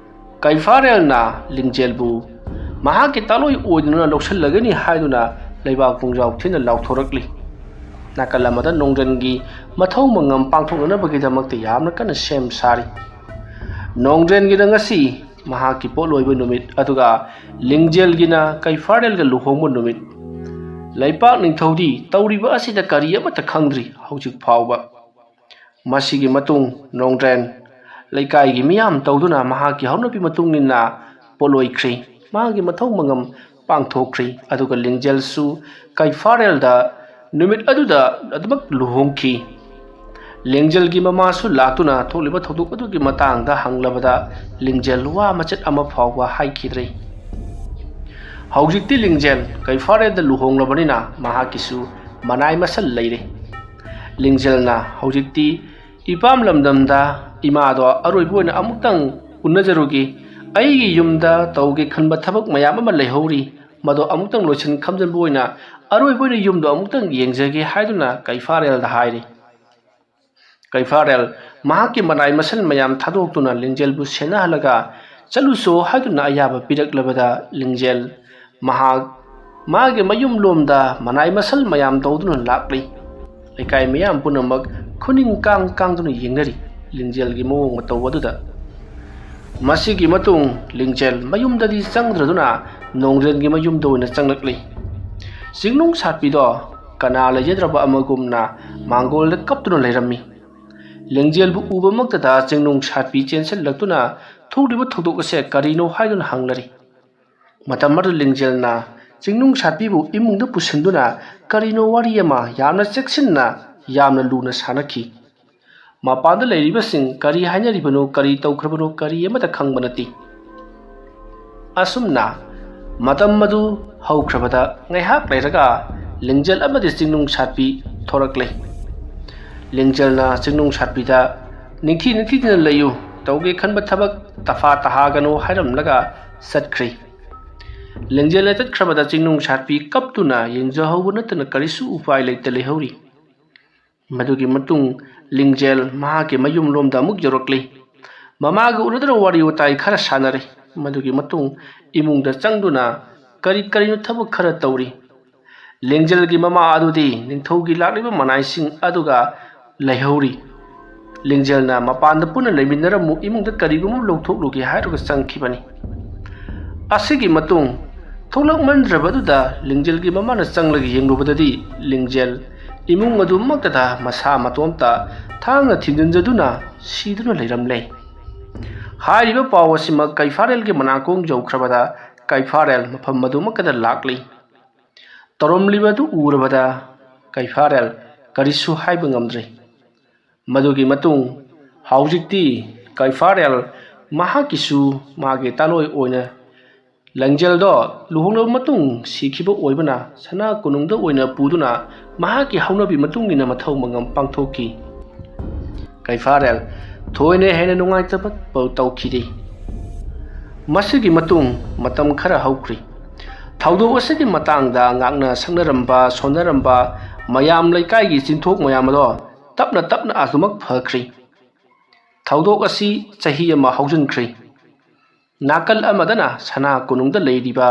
ꯀꯩꯐꯥꯔꯦꯜꯅ ꯂꯤꯡꯖꯦꯜꯕꯨ ꯃꯍꯥꯛꯀꯤ ꯇꯥꯂꯣꯏ ꯑꯣꯏꯗꯨꯅ ꯂꯧꯁꯤꯜꯂꯒꯅꯤ ꯍꯥꯏꯗꯨꯅ ꯂꯩꯕꯥꯛ ꯄꯨꯡꯖꯥꯎ ꯊꯤꯅ ꯂꯥꯎꯊꯣꯔꯛꯂꯤ꯫ ꯅꯥꯀꯜ ꯑꯃꯗ ꯅꯣꯡꯗ꯭ꯔꯦꯟꯒꯤ ꯃꯊꯧ ꯃꯉꯝ ꯄꯥꯡꯊꯣꯛꯅꯅꯕꯒꯤꯗꯃꯛꯇ ꯌꯥꯝꯅ ꯀꯟꯅ ꯁꯦꯝ ꯁꯥꯔꯤ꯫ ꯅꯣꯡꯗ꯭ꯔꯦꯟꯒꯤꯅ ꯉꯁꯤ ꯃꯍꯥꯛꯀꯤ ꯄꯣꯠꯂꯣꯏꯕ ꯅꯨꯃꯤꯠ, ꯑꯗꯨꯒ ꯂꯤꯡꯖꯦꯜꯒꯤꯅ ꯀꯩꯐꯥꯔꯦꯜꯒ ꯂꯨꯍꯣꯡꯕ ꯅꯨꯃꯤꯠ꯫ ꯂꯩꯄꯥꯛ ꯅꯤꯡꯊꯧꯗꯤ ꯇꯧꯔꯤꯕ ꯑꯁꯤꯗ ꯀꯔꯤ ꯑꯃꯠꯇ ꯈꯪꯗ꯭ꯔꯤ ꯍꯧꯖꯤꯛ ꯐꯥꯎꯕ꯫ ꯃꯁꯤꯒꯤ ꯃꯇꯨꯡ ꯅꯣꯡꯗ꯭ꯔꯦꯟ ꯂꯩꯀꯥꯏꯒꯤ ꯃꯤꯌꯥꯝ ꯇꯧꯗꯨꯅ ꯃꯍꯥꯛꯀꯤ ꯍꯧꯅꯕꯤ ꯃꯇꯨꯡ ꯏꯟꯅ ꯄꯣꯠꯂꯣꯏꯈ꯭ꯔꯤ꯫ ꯃꯥꯒꯤ ꯃꯊꯧ ꯃꯉꯝ ꯄꯥꯡꯊꯣꯛꯈ꯭ꯔꯤ꯫ ꯑꯗꯨꯒ ꯂꯤꯡꯖꯦꯜꯁꯨ ꯀꯩꯐꯥꯔꯦꯜꯗ ꯅꯨꯃꯤꯠ ꯑꯗꯨꯗ ꯑꯗꯨꯃꯛ ꯂꯨꯍꯣꯡꯈꯤ꯫ ꯂꯤꯡꯖꯦꯜꯒꯤ ꯃꯃꯥꯁꯨ ꯂꯥꯛꯇꯨꯅ ꯊꯣꯛꯂꯤꯕ ꯊꯧꯗꯣꯛ ꯑꯗꯨꯒꯤ ꯃꯇꯥꯡꯗ ꯍꯪꯂꯕꯗ ꯂꯤꯡꯖꯦꯜ ꯋꯥ ꯃꯆꯦꯠ ꯑꯃ ꯐꯥꯎꯕ ꯍꯥꯏꯈꯤꯗ꯭ꯔꯦ꯫ ꯍꯧꯖꯤꯛꯇꯤ ꯂꯤꯡꯖꯦꯜ ꯀꯩꯐꯥꯔꯦꯜꯗ ꯂꯨꯍꯣꯡꯂꯕꯅꯤꯅ ꯃꯍꯥꯛꯀꯤꯁꯨ ꯃꯅꯥꯏ ꯃꯁꯜ ꯂꯩꯔꯦ꯫ ꯂꯤꯡꯖꯦꯜꯅ ꯍꯧꯖꯤꯛꯇꯤ ꯏꯄꯥꯝ ꯂꯝꯗꯝꯗ ꯏꯃꯥꯗꯣ ꯑꯔꯣꯏꯕ ꯑꯣꯏꯅ ꯑꯃꯨꯛꯇꯪ ꯎꯅꯖꯔꯨꯒꯦ꯫ ꯑꯩꯒꯤ ꯌꯨꯝꯗ ꯇꯧꯒꯦ ꯈꯟꯕ ꯊꯕꯛ ꯃꯌꯥꯝ ꯑꯃ ꯂꯩꯍꯧꯔꯤ, ꯃꯗꯣ ꯑꯃꯨꯛꯇꯪ ꯂꯣꯏꯁꯤꯟ ꯈꯝꯖꯤꯟꯕ ꯑꯣꯏꯅ ꯑꯔꯣꯏꯕ ꯑꯣꯏꯅ ꯌꯨꯝꯗꯣ ꯑꯃꯨꯛꯇꯪ ꯌꯦꯡꯖꯒꯦ ꯍꯥꯏꯗꯨꯅ ꯀꯩꯐꯥꯔꯦꯜꯗ ꯍꯥꯏꯔꯤ꯫ ꯀꯩꯐꯥꯔꯦꯜ ꯃꯍꯥꯛꯀꯤ ꯃꯅꯥꯏ ꯃꯁꯜ ꯃꯌꯥꯝ ꯊꯥꯗꯣꯛꯇꯨꯅ ꯂꯤꯡꯖꯦꯜꯕꯨ ꯁꯦꯟꯅꯍꯜꯂꯒ ꯆꯠꯂꯨꯁꯣ ꯍꯥꯏꯗꯨꯅ ꯑꯌꯥꯕ ꯄꯤꯔꯛꯂꯕꯗ ꯂꯤꯡꯖꯦꯜ ꯃꯍꯥꯛ ꯃꯥꯒꯤ ꯃꯌꯨꯝꯂꯣꯝꯗ ꯃꯅꯥꯏ ꯃꯁꯜ ꯃꯌꯥꯝ ꯇꯧꯗꯨꯅ ꯂꯥꯛꯂꯤ꯫ ꯂꯩꯀꯥꯏ ꯃꯤꯌꯥꯝ ꯄꯨꯝꯅꯃꯛ ꯈꯨꯅꯤꯡ ꯀꯥꯡ ꯀꯥꯡꯗꯨꯅ ꯌꯦꯡꯅꯔꯤ ꯂꯤꯡꯖꯦꯜꯒꯤ ꯃꯑꯣꯡ ꯃꯇꯧ ꯑꯗꯨꯗ꯫ ꯃꯁꯤꯒꯤ ꯃꯇꯨꯡ ꯂꯤꯡꯖꯦꯜ ꯃꯌꯨꯝꯗꯗꯤ ꯆꯪꯗ꯭ꯔꯗꯨꯅ ꯅꯣꯡꯗ꯭ꯔꯦꯟꯒꯤ ꯃꯌꯨꯝꯗ ꯑꯣꯏꯅ ꯆꯪꯂꯛꯂꯤ꯫ ꯆꯤꯡꯅꯨꯡ ꯁꯥꯠꯄꯤꯗꯣ ꯀꯅꯥ ꯂꯩꯖꯗ꯭ꯔꯕ ꯑꯃꯒꯨꯝꯅ ꯃꯥꯡꯒꯣꯜꯗ ꯀꯞꯇꯨꯅ ꯂꯩꯔꯝꯃꯤ꯫ ꯂꯤꯡꯖꯦꯜꯕꯨ ꯎꯕꯃꯛꯇꯗ ꯆꯤꯡꯅꯨꯡ ꯁꯥꯠꯄꯤ ꯆꯦꯟꯁꯤꯜꯂꯛꯇꯨꯅ ꯊꯣꯛꯂꯤꯕ ꯊꯧꯗꯣꯛ ꯑꯁꯦ ꯀꯔꯤꯅꯣ ꯍꯥꯏꯗꯨꯅ ꯍꯪꯅꯔꯤ꯫ ꯃꯇꯝ ꯑꯗꯨ ꯂꯤꯡꯖꯦꯜꯅ ꯆꯤꯡꯅꯨꯡ ꯁꯥꯠꯄꯤꯕꯨ ꯏꯃꯨꯡꯗ ꯄꯨꯁꯤꯟꯗꯨꯅ ꯀꯔꯤꯅꯣ ꯋꯥꯔꯤ ꯑꯃ ꯌꯥꯝꯅ ꯆꯦꯛꯁꯤꯟꯅ, ꯌꯥꯝꯅ ꯂꯨꯅ ꯁꯥꯟꯅꯈꯤ꯫ ꯃꯄꯥꯟꯗ ꯂꯩꯔꯤꯕꯁꯤꯡ ꯀꯔꯤ ꯍꯥꯏꯅꯔꯤꯕꯅꯣ, ꯀꯔꯤ ꯇꯧꯈ꯭ꯔꯕꯅꯣ, ꯀꯔꯤ ꯑꯃꯠꯇ ꯈꯪꯕ ꯅꯠꯇꯦ꯫ ꯑꯁꯨꯝꯅ ꯃꯇꯝ ꯑꯗꯨ ꯍꯧꯈ꯭ꯔꯕꯗ ꯉꯥꯏꯍꯥꯛ ꯂꯩꯔꯒ ꯂꯤꯡꯖꯦꯜ ꯑꯃꯗꯤ ꯆꯤꯡꯅꯨꯡ ꯁꯥꯠꯄꯤ ꯊꯣꯔꯛꯂꯦ꯫ ꯂꯤꯡꯖꯦꯜꯅ ꯆꯤꯡꯅꯨꯡ ꯁꯥꯠꯄꯤꯗ "ꯅꯤꯡꯊꯤ ꯅꯤꯡꯊꯤꯗꯅ ꯂꯩꯌꯨ, ꯇꯧꯒꯦ ꯈꯟꯕ ꯊꯕꯛ ꯇꯐꯥ ꯇꯍꯥꯒꯅꯨ" ꯍꯥꯏꯔꯝꯂꯒ ꯆꯠꯈ꯭ꯔꯦ꯫ ꯂꯤꯡꯖꯦꯜꯅ ꯆꯠꯈ꯭ꯔꯕꯗ ꯆꯤꯡꯅꯨꯡ ꯁꯥꯠꯄꯤ ꯀꯞꯇꯨꯅ ꯌꯦꯡꯖꯍꯧꯕ ꯅꯠꯇꯅ ꯀꯔꯤꯁꯨ ꯎꯄꯥꯏ ꯂꯩꯇ ꯂꯩꯍꯧꯔꯤ꯫ ꯃꯗꯨꯒꯤ ꯃꯇꯨꯡ ꯂꯤꯡꯖꯦꯜ ꯃꯍꯥꯛꯀꯤ ꯃꯌꯨꯝꯂꯣꯝꯗ ꯑꯃꯨꯛ ꯌꯧꯔꯛꯂꯤ꯫ ꯃꯃꯥꯒ ꯎꯅꯗꯨꯅ ꯋꯥꯔꯤ ꯋꯥꯇꯥꯏ ꯈꯔ ꯁꯥꯟꯅꯔꯦ꯫ ꯃꯗꯨꯒꯤ ꯃꯇꯨꯡ ꯏꯃꯨꯡꯗ ꯆꯪꯗꯨꯅ ꯀꯔꯤ ꯀꯔꯤꯅꯣ ꯊꯕꯛ ꯈꯔ ꯇꯧꯔꯤ꯫ ꯂꯤꯡꯖꯦꯜꯒꯤ ꯃꯃꯥ ꯑꯗꯨꯗꯤ ꯅꯤꯡꯊꯧꯒꯤ ꯂꯥꯛꯂꯤꯕ ꯃꯅꯥꯏꯁꯤꯡ ꯑꯗꯨꯒ ꯂꯩꯍꯧꯔꯤ꯫ ꯂꯤꯡꯖꯦꯜꯅ ꯃꯄꯥꯟꯗ ꯄꯨꯟꯅ ꯂꯩꯃꯤꯟꯅꯔꯝꯃꯨ, ꯏꯃꯨꯡꯗ ꯀꯔꯤꯒꯨꯝꯕ ꯂꯧꯊꯣꯛꯂꯨꯒꯦ ꯍꯥꯏꯔꯒ ꯆꯪꯈꯤꯕꯅꯤ꯫ ꯑꯁꯤꯒꯤ ꯃꯇꯨꯡ ꯊꯣꯛꯂꯛꯃꯟꯗ꯭ꯔꯕꯗꯨꯗ ꯂꯤꯡꯖꯦꯜꯒꯤ ꯃꯃꯥꯅ ꯆꯪꯂꯒ ꯌꯦꯡꯂꯨꯕꯗꯗꯤ ꯂꯤꯡꯖꯦꯜ ꯏꯃꯨꯡ ꯑꯗꯨꯃꯛꯇꯗ ꯃꯁꯥ ꯃꯇꯣꯝꯇ ꯊꯥꯡꯅ ꯊꯤꯟꯖꯤꯟꯖꯗꯨꯅ ꯁꯤꯗꯨꯅ ꯂꯩꯔꯝꯂꯦ꯫ ꯍꯥꯏꯔꯤꯕ ꯄꯥꯎ ꯑꯁꯤꯃꯛ ꯀꯩꯐꯥꯔꯦꯜꯒꯤ ꯃꯅꯥꯀꯣꯡ ꯌꯧꯈ꯭ꯔꯕꯗ ꯀꯩꯐꯥꯔꯦꯜ ꯃꯐꯝ ꯑꯗꯨꯃꯛꯇꯗ ꯂꯥꯛꯂꯤ꯫ ꯇꯧꯔꯝꯂꯤꯕ ꯑꯗꯨ ꯎꯔꯕꯗ ꯀꯩꯐꯥꯔꯦꯜ ꯀꯔꯤꯁꯨ ꯍꯥꯏꯕ ꯉꯝꯗ꯭ꯔꯦ꯫ ꯃꯗꯨꯒꯤ ꯃꯇꯨꯡ ꯍꯧꯖꯤꯛꯇꯤ ꯀꯩꯐꯥꯔꯦꯜ ꯃꯍꯥꯛꯀꯤꯁꯨ ꯃꯥꯒꯤ ꯇꯥꯂꯣꯏ ꯑꯣꯏꯅ ꯂꯤꯡꯖꯦꯜꯗꯣ ꯂꯨꯍꯣꯡꯂꯕ ꯃꯇꯨꯡ ꯁꯤꯈꯤꯕ ꯑꯣꯏꯕꯅ ꯁꯅꯥ ꯀꯣꯅꯨꯡꯗ ꯑꯣꯏꯅ ꯄꯨꯗꯨꯅ ꯃꯍꯥꯛꯀꯤ ꯍꯧꯅꯕꯤ ꯃꯇꯨꯡ ꯏꯟꯅ ꯃꯊꯧ ꯃꯉꯝ ꯄꯥꯡꯊꯣꯛꯈꯤ꯫ ꯀꯩꯐꯥꯔꯦꯜ ꯊꯣꯏꯅ ꯍꯦꯟꯅ ꯅꯨꯡꯉꯥꯏꯇꯕ ꯄꯥꯎ ꯇꯧꯈꯤꯗꯦ꯫ ꯃꯁꯤꯒꯤ ꯃꯇꯨꯡ ꯃꯇꯝ ꯈꯔ ꯍꯧꯈ꯭ꯔꯤ꯫ ꯊꯧꯗꯣꯛ ꯑꯁꯤꯒꯤ ꯃꯇꯥꯡꯗ ꯉꯥꯛꯅ ꯁꯛꯅꯔꯝꯕ ꯁꯣꯟꯅꯔꯝꯕ ꯃꯌꯥꯝ ꯂꯩꯀꯥꯏꯒꯤ ꯆꯤꯟꯊꯣꯛ ꯃꯌꯥꯝ ꯑꯗꯣ ꯇꯞꯅ ꯇꯞꯅ ꯑꯗꯨꯃꯛ ꯐꯈ꯭ꯔꯤ꯫ ꯊꯧꯗꯣꯛ ꯑꯁꯤ ꯆꯍꯤ ꯑꯃ ꯍꯧꯖꯤꯟꯈ꯭ꯔꯤ꯫ ꯅꯥꯀꯜ ꯑꯃꯗꯅ ꯁꯅꯥ ꯀꯣꯅꯨꯡꯗ ꯂꯩꯔꯤꯕ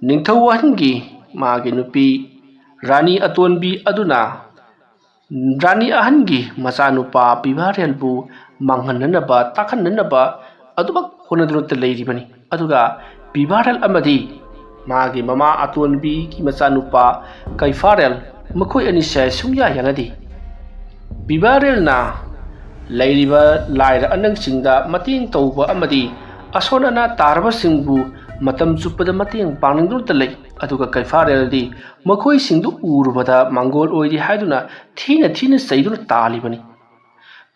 ꯅꯤꯡꯊꯧ ꯑꯍꯟꯒꯤ ꯃꯥꯒꯤ ꯅꯨꯄꯤ ꯔꯥꯅꯤ ꯑꯇꯣꯟꯕꯤ ꯑꯗꯨꯅ ꯔꯥꯅꯤ ꯑꯍꯟꯒꯤ ꯃꯆꯥꯅꯨꯄꯥ ꯄꯤꯕꯥꯔꯦꯜꯕꯨ ꯃꯥꯡꯍꯟꯅꯅꯕ, ꯇꯥꯛꯍꯟꯅꯅꯕ ꯑꯗꯨꯃꯛ ꯍꯣꯠꯅꯗꯨꯅꯇ ꯂꯩꯔꯤꯕꯅꯤ꯫ ꯑꯗꯨꯒ ꯄꯤꯕꯥꯔꯦꯜ ꯑꯃꯗꯤ ꯃꯥꯒꯤ ꯃꯃꯥ ꯑꯇꯣꯟꯕꯤꯒꯤ ꯃꯆꯥꯅꯨꯄꯥ ꯀꯩꯐꯥꯔꯦꯜ, ꯃꯈꯣꯏ ꯑꯅꯤꯁꯦ ꯁꯨꯡꯌꯥ ꯌꯥꯅꯗꯦ꯫ ꯄꯤꯕꯥꯔꯦꯜꯅ ꯂꯩꯔꯤꯕ ꯂꯥꯏꯔ ꯑꯅꯪꯁꯤꯡꯗ ꯃꯇꯦꯡ ꯇꯧꯕ ꯑꯃꯗꯤ ꯑꯁꯣꯟ ꯑꯅꯥ ꯇꯥꯔꯕꯁꯤꯡꯕꯨ ꯃꯇꯝ ꯆꯨꯞꯄꯗ ꯃꯇꯦꯡ ꯄꯥꯡꯅꯤꯡꯗꯨꯅꯇ ꯂꯩ꯫ ꯑꯗꯨꯒ ꯀꯩꯐꯥꯔꯦꯜꯗꯤ ꯃꯈꯣꯏꯁꯤꯡꯗꯨ ꯎꯔꯨꯕꯗ ꯃꯥꯡꯒꯣꯜ ꯑꯣꯏꯔꯤ ꯍꯥꯏꯗꯨꯅ ꯊꯤꯅ ꯊꯤꯅ ꯆꯩꯗꯨꯅ ꯇꯥꯜꯂꯤꯕꯅꯤ꯫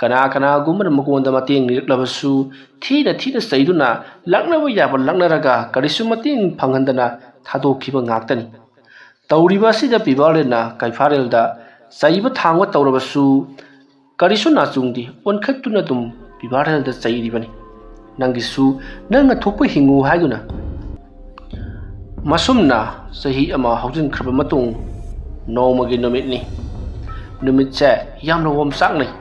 ꯀꯅꯥ ꯀꯅꯥꯒꯨꯝꯕꯅ ꯃꯉꯣꯟꯗ ꯃꯇꯦꯡ ꯅꯤꯔꯛꯂꯕꯁꯨ ꯊꯤꯅ ꯊꯤꯅ ꯆꯩꯗꯨꯅ ꯂꯛꯅꯕ ꯌꯥꯕ ꯂꯛꯅꯔꯒ ꯀꯔꯤꯁꯨ ꯃꯇꯦꯡ ꯐꯪꯍꯟꯗꯅ ꯊꯥꯗꯣꯛꯈꯤꯕ ꯉꯥꯛꯇꯅꯤ꯫ ꯇꯧꯔꯤꯕ ꯑꯁꯤꯗ ꯄꯤꯕꯥꯔꯦꯜꯅ ꯀꯩꯐꯥꯔꯦꯜꯗ ꯆꯩꯕ ꯊꯥꯡꯕ ꯇꯧꯔꯕꯁꯨ ꯀꯔꯤꯁꯨ ꯅꯥꯆꯨꯡꯗꯦ, ꯑꯣꯟꯈꯠꯇꯨꯅ ꯑꯗꯨꯝ ꯄꯤꯕꯥꯔꯦꯜꯗ ꯆꯩꯔꯤꯕꯅꯤ꯫ "ꯅꯪꯒꯤꯁꯨ ꯅꯪꯅ ꯊꯣꯛꯄ ꯍꯤꯡꯉꯨ" ꯍꯥꯏꯗꯨꯅ꯫ ꯃꯁꯨꯝꯅ ꯆꯍꯤ ꯑꯃ ꯍꯧꯖꯤꯟꯈ꯭ꯔꯕ ꯃꯇꯨꯡ, ꯅꯣꯡꯃꯒꯤ ꯅꯨꯃꯤꯠꯅꯤ꯫ ꯅꯨꯃꯤꯠꯁꯦ ꯌꯥꯝꯅ ꯑꯣꯝꯆꯥꯛꯅꯩ꯫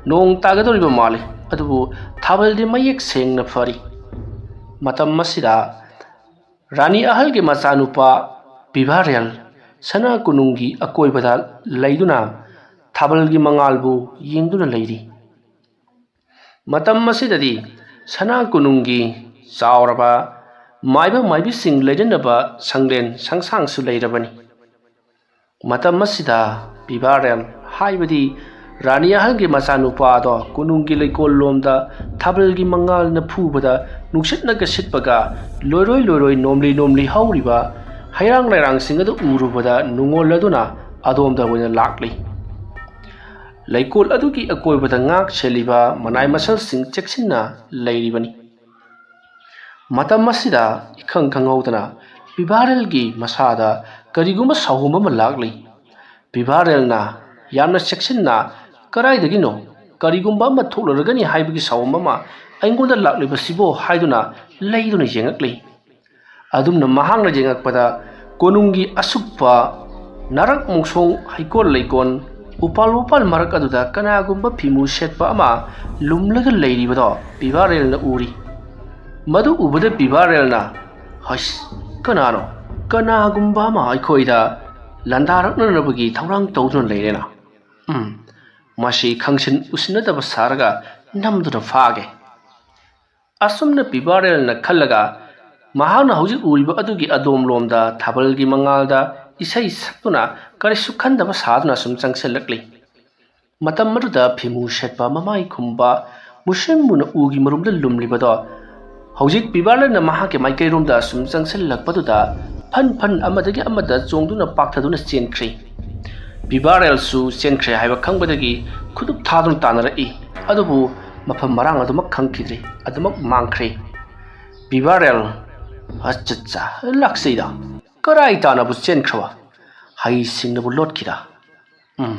ꯅꯣꯡ ꯇꯥꯒꯗꯧꯔꯤꯕ ꯃꯥꯜꯂꯤ, ꯑꯗꯨꯕꯨ ꯊꯥꯕꯜꯗꯤ ꯃꯌꯦꯛ ꯁꯦꯡꯅ ꯐꯔꯤ꯫ ꯃꯇꯝ ꯑꯁꯤꯗ ꯔꯥꯅꯤ ꯑꯍꯜꯒꯤ ꯃꯆꯥꯅꯨꯄꯥ ꯕꯤꯚꯥꯔꯦꯜ ꯁꯅꯥ ꯀꯣꯅꯨꯡꯒꯤ ꯑꯀꯣꯏꯕꯗ ꯂꯩꯗꯨꯅ ꯊꯥꯕꯜꯒꯤ ꯃꯉꯥꯜꯕꯨ ꯌꯦꯡꯗꯨꯅ ꯂꯩꯔꯤ꯫ ꯃꯇꯝ ꯑꯁꯤꯗꯗꯤ ꯁꯅꯥ ꯀꯣꯅꯨꯡꯒꯤ ꯆꯥꯎꯔꯕ ꯃꯥꯏꯕ ꯃꯥꯏꯕꯤꯁꯤꯡ ꯂꯩꯔꯅꯕ ꯁꯪꯂꯦꯟ ꯁꯪꯁꯥꯡꯁꯨ ꯂꯩꯔꯕꯅꯤ꯫ ꯃꯇꯝ ꯑꯁꯤꯗ ꯕꯤꯚꯥꯔꯦꯜ ꯍꯥꯏꯕꯗꯤ ꯔꯥꯅꯤ ꯑꯍꯜꯒꯤ ꯃꯆꯥꯅꯨꯄꯥ ꯑꯗꯣ ꯀꯣꯅꯨꯡꯒꯤ ꯂꯩꯀꯣꯜ ꯂꯣꯝꯗ ꯊꯥꯕꯜꯒꯤ ꯃꯉꯥꯜꯅ ꯐꯨꯕꯗ ꯅꯨꯡꯁꯤꯠꯅꯒ ꯁꯤꯠꯄꯒ ꯂꯣꯏꯔꯣꯏ ꯂꯣꯏꯔꯣꯏ ꯅꯣꯝꯂꯤ ꯅꯣꯝꯂꯤ ꯍꯧꯔꯤꯕ ꯍꯩꯔꯥꯡ ꯂꯩꯔꯥꯡꯁꯤꯡ ꯑꯗꯨ ꯎꯔꯨꯕꯗ ꯅꯨꯡꯉꯣꯜꯂꯗꯨꯅ ꯑꯗꯣꯝꯗ ꯑꯣꯏꯅ ꯂꯥꯛꯂꯤ꯫ ꯂꯩꯀꯣꯜ ꯑꯗꯨꯒꯤ ꯑꯀꯣꯏꯕꯗ ꯉꯥꯛ ꯁꯦꯜꯂꯤꯕ ꯃꯅꯥꯏ ꯃꯁꯜꯁꯤꯡ ꯆꯦꯛꯁꯤꯟꯅ ꯂꯩꯔꯤꯕꯅꯤ꯫ ꯃꯇꯝ ꯑꯁꯤꯗ ꯏꯈꯪ ꯈꯪꯍꯧꯗꯅ ꯕꯤꯚꯥꯔꯦꯜꯒꯤ ꯃꯁꯥꯗ ꯀꯔꯤꯒꯨꯝꯕ ꯁꯥꯎꯍꯨꯝ ꯑꯃ ꯂꯥꯛꯂꯤ꯫ ꯕꯤꯚꯥꯔꯦꯜꯅ ꯌꯥꯝꯅ ꯆꯦꯛꯁꯤꯟꯅ, "ꯀꯗꯥꯏꯗꯒꯤꯅꯣ? ꯀꯔꯤꯒꯨꯝꯕ ꯑꯃ ꯊꯣꯛꯂꯔꯒꯅꯤ ꯍꯥꯏꯕꯒꯤ ꯁꯥꯎꯍꯨꯝ ꯑꯃ ꯑꯩꯉꯣꯟꯗ ꯂꯥꯛꯂꯤꯕꯁꯤꯕꯣ?" ꯍꯥꯏꯗꯨꯅ ꯂꯩꯗꯨꯅ ꯌꯦꯡꯉꯛꯂꯤ꯫ ꯑꯗꯨꯝꯅ ꯃꯍꯥꯛꯅ ꯌꯦꯡꯉꯛꯄꯗ ꯀꯣꯅꯨꯡꯒꯤ ꯑꯁꯨꯛꯄ ꯅꯥꯔꯛ ꯃꯣꯡꯁꯣꯡ ꯍꯩꯀꯣꯜ ꯂꯩꯀꯣꯜ ꯎꯄꯥꯜ ꯋꯥꯄꯥꯜ ꯃꯔꯛ ꯑꯗꯨꯗ ꯀꯅꯥꯒꯨꯝꯕ ꯐꯤꯃꯨ ꯁꯦꯠꯄ ꯑꯃ ꯂꯨꯝꯂꯒ ꯂꯩꯔꯤꯕꯗꯣ ꯕꯤꯚꯥꯔꯦꯜꯅ ꯎꯔꯤ꯫ ꯃꯗꯨ ꯎꯕꯗ ꯕꯤꯚꯥꯔꯦꯜꯅ, "ꯍꯩꯁ, ꯀꯅꯥꯅꯣ? ꯀꯅꯥꯒꯨꯝꯕ ꯑꯃ ꯑꯩꯈꯣꯏꯗ ꯂꯥꯟꯗꯥꯔꯛꯅꯅꯕꯒꯤ ꯊꯧꯔꯥꯡ ꯇꯧꯗꯨꯅ ꯂꯩꯔꯦꯅ꯫ ꯎꯝ, ꯃꯁꯤ ꯈꯪꯁꯤꯟ ꯎꯁꯤꯟꯅꯗꯕ ꯁꯥꯔꯒ ꯅꯝꯗꯨꯅ ꯐꯥꯒꯦ"꯫ ꯑꯁꯨꯝꯅ ꯕꯤꯚꯥꯔꯦꯜꯅ ꯈꯜꯂꯒ ꯃꯍꯥꯛꯅ ꯍꯧꯖꯤꯛ ꯎꯔꯤꯕ ꯑꯗꯨꯒꯤ ꯑꯗꯣꯝꯂꯣꯝꯗ ꯊꯥꯕꯜꯒꯤ ꯃꯉꯥꯜꯗ ꯏꯁꯩ ꯁꯛꯇꯨꯅ ꯀꯔꯤꯁꯨ ꯈꯟꯗꯕ ꯁꯥꯗꯨꯅ ꯁꯨꯝ ꯆꯪꯁꯤꯜꯂꯛꯂꯤ꯫ ꯃꯇꯝ ꯑꯗꯨꯗ ꯐꯤꯃꯨ ꯁꯦꯠꯄ ꯃꯃꯥꯏ ꯈꯨꯝꯕ ꯃꯨꯁꯤꯟ ꯃꯨꯅ ꯎꯒꯤ ꯃꯔꯨꯝꯗ ꯂꯨꯝꯂꯤꯕꯗꯣ ꯍꯧꯖꯤꯛ ꯕꯤꯚꯥꯔꯦꯜꯅ ꯃꯍꯥꯛꯀꯤ ꯃꯥꯏꯀꯩꯔꯣꯝꯗ ꯁꯨꯝ ꯆꯪꯁꯤꯜꯂꯛꯄꯗꯨꯗ ꯐꯟ ꯐꯟ ꯑꯃꯗꯒꯤ ꯑꯃꯗ ꯆꯣꯡꯗꯨꯅ ꯄꯥꯛꯊꯗꯨꯅ ꯆꯦꯟꯈ꯭ꯔꯦ꯫ ꯕꯤꯚꯥꯔꯦꯜꯁꯨ ꯆꯦꯟꯈ꯭ꯔꯦ ꯍꯥꯏꯕ ꯈꯪꯕꯗꯒꯤ ꯈꯨꯗꯨꯞ ꯊꯥꯗꯨꯅ ꯇꯥꯟꯅꯔꯛꯏ꯫ ꯑꯗꯨꯕꯨ ꯃꯐꯝ ꯃꯔꯥꯡ ꯑꯗꯨꯃꯛ ꯈꯪꯈꯤꯗ꯭ꯔꯦ, ꯑꯗꯨꯃꯛ ꯃꯥꯡꯈ꯭ꯔꯦ꯫ ꯕꯤꯚꯥꯔꯦꯜ, "ꯑꯆꯠꯆꯥ, ꯂꯥꯛꯆꯩꯗ, ꯀꯔꯥꯏ ꯇꯥꯅꯕꯨ ꯆꯦꯟꯈ꯭ꯔꯕ? ꯍꯩꯁꯤꯡꯅꯕꯨ ꯂꯣꯠꯈꯤꯗ꯫ ꯎꯝ,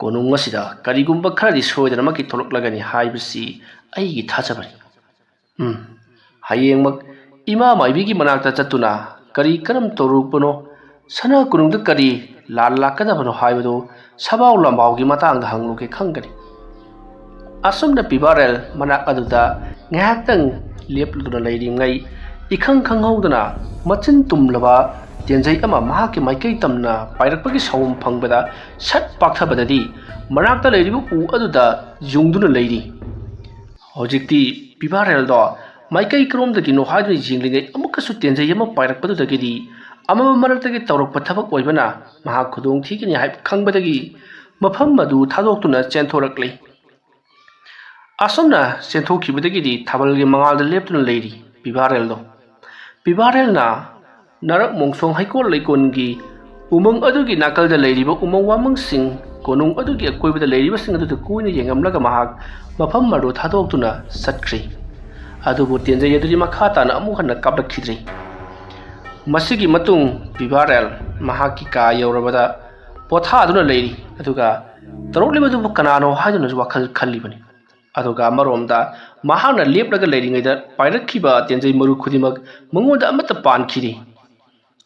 ꯀꯣꯅꯨꯡ ꯑꯁꯤꯗ ꯀꯔꯤꯒꯨꯝꯕ ꯈꯔꯗꯤ ꯁꯣꯏꯗꯅꯃꯛꯀꯤ ꯊꯣꯛꯂꯛꯂꯒꯅꯤ ꯍꯥꯏꯕꯁꯤ ꯑꯩꯒꯤ ꯊꯥꯖꯕꯅꯤ꯫ ꯎꯝ, ꯍꯌꯦꯡꯃꯛ ꯏꯃꯥ ꯃꯥꯏꯕꯤꯒꯤ ꯃꯅꯥꯛꯇ ꯆꯠꯇꯨꯅ ꯀꯔꯤ ꯀꯔꯝ ꯇꯧꯔꯨꯕꯅꯣ, ꯁꯅꯥ ꯀꯣꯅꯨꯡꯗ ꯀꯔꯤ ꯂꯥꯟ ꯂꯥꯛꯀꯗꯕꯅꯣ ꯍꯥꯏꯕꯗꯨ ꯁꯕꯥꯎ ꯂꯝꯕꯥꯎꯒꯤ ꯃꯇꯥꯡꯗ ꯍꯪꯂꯨꯒꯦ ꯈꯟꯒꯅꯤ꯫ ꯑꯁꯨꯝꯅ ꯄꯤꯕꯥꯔꯦꯜ ꯃꯅꯥꯛ ꯑꯗꯨꯗ ꯉꯥꯏꯍꯥꯛꯇꯪ ꯂꯦꯞꯂꯗꯨꯅ ꯂꯩꯔꯤꯉꯩ, ꯏꯈꯪ ꯈꯪꯍꯧꯗꯅ ꯃꯆꯤꯟ ꯇꯨꯝꯂꯕ ꯇꯦꯟꯖꯩ ꯑꯃ ꯃꯍꯥꯛꯀꯤ ꯃꯥꯏꯀꯩ ꯇꯝꯅ ꯄꯥꯏꯔꯛꯄꯒꯤ ꯁꯥꯎꯝ ꯐꯪꯕꯗ ꯁꯠ ꯄꯥꯛꯊꯕꯗꯗꯤ ꯃꯅꯥꯛꯇ ꯂꯩꯔꯤꯕ ꯎ ꯑꯗꯨꯗ ꯌꯨꯡꯗꯨꯅ ꯂꯩꯔꯤ꯫ ꯍꯧꯖꯤꯛꯇꯤ ꯄꯤꯕꯥꯔꯦꯜꯗꯣ ꯃꯥꯏꯀꯩ ꯀꯔꯣꯝꯗꯒꯤꯅꯣ ꯍꯥꯏꯗꯨꯅ ꯌꯦꯡꯂꯤꯉꯩ, ꯑꯃꯨꯛꯀꯁꯨ ꯇꯦꯟꯖꯩ ꯑꯃ ꯄꯥꯏꯔꯛꯄꯗꯨꯗꯒꯤꯗꯤ ꯑꯃꯝꯕ ꯃꯔꯛꯇꯒꯤ ꯇꯧꯔꯛꯄ ꯊꯕꯛ ꯑꯣꯏꯕꯅ ꯃꯍꯥꯛ ꯈꯨꯗꯣꯡ ꯊꯤꯒꯅꯤ ꯍꯥꯏꯕ ꯈꯪꯕꯗꯒꯤ ꯃꯐꯝ ꯑꯗꯨ ꯊꯥꯗꯣꯛꯇꯨꯅ ꯆꯦꯟꯊꯣꯔꯛꯂꯤ꯫ ꯑꯁꯨꯝꯅ ꯆꯦꯟꯊꯣꯛꯈꯤꯕꯗꯒꯤꯗꯤ ꯊꯥꯕꯜꯒꯤ ꯃꯉꯥꯜꯗ ꯂꯦꯞꯇꯨꯅ ꯂꯩꯔꯤ ꯄꯤꯕꯥꯔꯦꯜꯗꯣ꯫ ꯄꯤꯕꯥꯔꯦꯜꯅ ꯅꯥꯔꯛ ꯃꯣꯡꯁꯣꯡ ꯍꯩꯀꯣꯜ ꯂꯩꯀꯣꯜꯒꯤ ꯎꯃꯪ ꯑꯗꯨꯒꯤ ꯅꯥꯀꯜꯗ ꯂꯩꯔꯤꯕ ꯎꯃꯪ ꯋꯥꯃꯪꯁꯤꯡ, ꯀꯣꯅꯨꯡ ꯑꯗꯨꯒꯤ ꯑꯀꯣꯏꯕꯗ ꯂꯩꯔꯤꯕꯁꯤꯡ ꯑꯗꯨꯗ ꯀꯨꯏꯅ ꯌꯦꯡꯂꯝꯂꯒ ꯃꯍꯥꯛ ꯃꯐꯝ ꯑꯗꯨ ꯊꯥꯗꯣꯛꯇꯨꯅ ꯆꯠꯈ꯭ꯔꯤ꯫ ꯑꯗꯨꯕꯨ ꯇꯦꯟꯖꯩ ꯑꯗꯨꯗꯤ ꯃꯈꯥ ꯇꯥꯅ ꯑꯃꯨꯛ ꯍꯟꯅ ꯀꯥꯞꯂꯛꯈꯤꯗ꯭ꯔꯤ꯫ ꯃꯁꯤꯒꯤ ꯃꯇꯨꯡ ꯄꯤꯕꯥꯔꯦꯜ ꯃꯍꯥꯛꯀꯤ ꯀꯥ ꯌꯧꯔꯕꯗ ꯄꯣꯊꯥꯗꯨꯅ ꯂꯩꯔꯤ, ꯑꯗꯨꯒ ꯇꯧꯔꯛꯂꯤꯕꯗꯨꯕꯨ ꯀꯅꯥꯅꯣ ꯍꯥꯏꯗꯨꯅꯁꯨ ꯋꯥꯈꯜ ꯈꯜꯂꯤꯕꯅꯤ꯫ ꯑꯗꯨꯒ ꯑꯃꯔꯣꯝꯗ ꯃꯍꯥꯛꯅ ꯂꯦꯞꯂꯒ ꯂꯩꯔꯤꯉꯩꯗ ꯄꯥꯏꯔꯛꯈꯤꯕ ꯇꯦꯟꯖꯩ ꯃꯔꯨ ꯈꯨꯗꯤꯡꯃꯛ ꯃꯉꯣꯟꯗ ꯑꯃꯠꯇ ꯄꯥꯟꯈꯤꯗꯦ꯫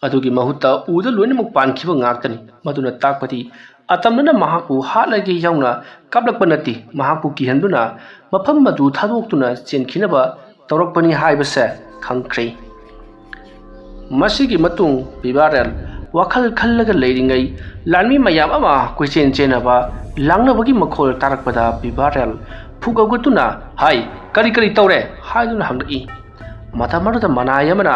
ꯑꯗꯨꯒꯤ ꯃꯍꯨꯠꯇ ꯎꯗ ꯂꯣꯏꯅꯃꯛ ꯄꯥꯟꯈꯤꯕ ꯉꯥꯛꯇꯅꯤ꯫ ꯃꯗꯨꯅ ꯇꯥꯛꯄꯗꯤ ꯑꯇꯝꯅꯅ ꯃꯍꯥꯛꯄꯨ ꯍꯥꯠꯂꯒꯦ ꯌꯥꯎꯅ ꯀꯥꯞꯂꯛꯄ ꯅꯠꯇꯦ, ꯃꯍꯥꯛꯄꯨ ꯀꯤꯍꯟꯗꯨꯅ ꯃꯐꯝ ꯑꯗꯨ ꯊꯥꯗꯣꯛꯇꯨꯅ ꯆꯦꯟꯈꯤꯅꯕ ꯇꯧꯔꯛꯄꯅꯤ ꯍꯥꯏꯕꯁꯦ ꯈꯪꯈ꯭ꯔꯦ꯫ ꯃꯁꯤꯒꯤ ꯃꯇꯨꯡ ꯄꯤꯕꯥꯔꯦꯜ ꯋꯥꯈꯜ ꯈꯜꯂꯒ ꯂꯩꯔꯤꯉꯩ, ꯂꯥꯟꯃꯤ ꯃꯌꯥꯝ ꯑꯃ ꯀꯣꯏꯆꯦꯟ ꯆꯦꯟꯅꯕ ꯂꯥꯡꯅꯕꯒꯤ ꯃꯈꯣꯜ ꯇꯥꯔꯛꯄꯗ ꯄꯤꯕꯥꯔꯦꯜ ꯐꯨꯒꯠꯇꯨꯅ, "ꯍꯥꯏ, ꯀꯔꯤ ꯀꯔꯤ ꯇꯧꯔꯦ?" ꯍꯥꯏꯗꯨꯅ ꯍꯪꯂꯛꯏ꯫ ꯃꯇꯝ ꯑꯗꯨꯗ ꯃꯅꯥꯏ ꯑꯃꯅ,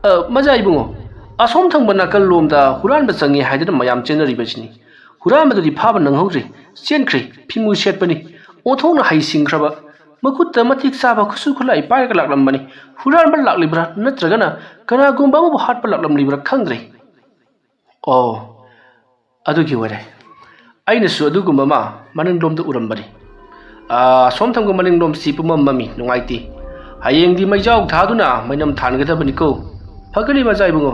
"ꯑ, ꯃꯖꯥ ꯏꯕꯨꯡꯉꯣ, ꯑꯁꯣꯝ ꯊꯪꯕ ꯅꯥꯀꯜ ꯂꯣꯝꯗ ꯍꯨꯔꯥꯟꯕ ꯆꯪꯉꯤ ꯍꯥꯏꯗꯨꯅ ꯃꯌꯥꯝ ꯆꯦꯟꯅꯔꯤꯕꯁꯤꯅꯤ꯫ ꯍꯨꯔꯥꯟꯕꯗꯨꯗꯤ ꯐꯥꯕ ꯅꯪꯍꯧꯗ꯭ꯔꯤ, ꯆꯦꯟꯈ꯭ꯔꯦ, ꯐꯤꯃꯨ ꯁꯦꯠꯄꯅꯤ, ꯑꯣꯟꯊꯣꯛꯅ ꯍꯩꯁꯤꯡꯈ꯭ꯔꯕ꯫ ꯃꯈꯨꯠꯇ ꯃꯇꯤꯛ ꯆꯥꯕ ꯈꯨꯠꯁꯨ ꯈꯨꯠꯂꯥꯏ ꯄꯥꯏꯔꯒ ꯂꯥꯛꯂꯝꯕꯅꯤ꯫ ꯍꯨꯔꯥꯟꯕ ꯂꯥꯛꯂꯤꯕ꯭ꯔꯥ ꯅꯠꯇ꯭ꯔꯒꯅ ꯀꯅꯥꯒꯨꯝꯕ ꯑꯃꯕꯨ ꯍꯥꯠꯄ ꯂꯥꯛꯂꯝꯂꯤꯕ꯭ꯔꯥ ꯈꯪꯗ꯭ꯔꯦ꯫ ꯑꯣ, ꯑꯗꯨꯒꯤ ꯑꯣꯏꯔꯦ꯫ ꯑꯩꯅꯁꯨ ꯑꯗꯨꯒꯨꯝꯕ ꯑꯃ ꯃꯅꯤꯡꯂꯣꯝꯗ ꯎꯔꯝꯕꯅꯤ꯫ ꯑꯥ, ꯁꯣꯝ ꯊꯪꯕ ꯃꯅꯤꯡꯂꯣꯝꯁꯤ ꯄꯨꯝꯃꯝ ꯃꯝꯃꯤ, ꯅꯨꯡꯉꯥꯏꯇꯦ꯫ ꯍꯌꯦꯡꯗꯤ ꯃꯩꯖꯥꯎ ꯊꯥꯗꯨꯅ ꯃꯩꯅꯝ ꯊꯥꯟꯒꯗꯕꯅꯤꯀꯣ꯫ ꯐꯒꯅꯤ ꯃꯆꯥ ꯏꯕꯨꯡꯉꯣ꯫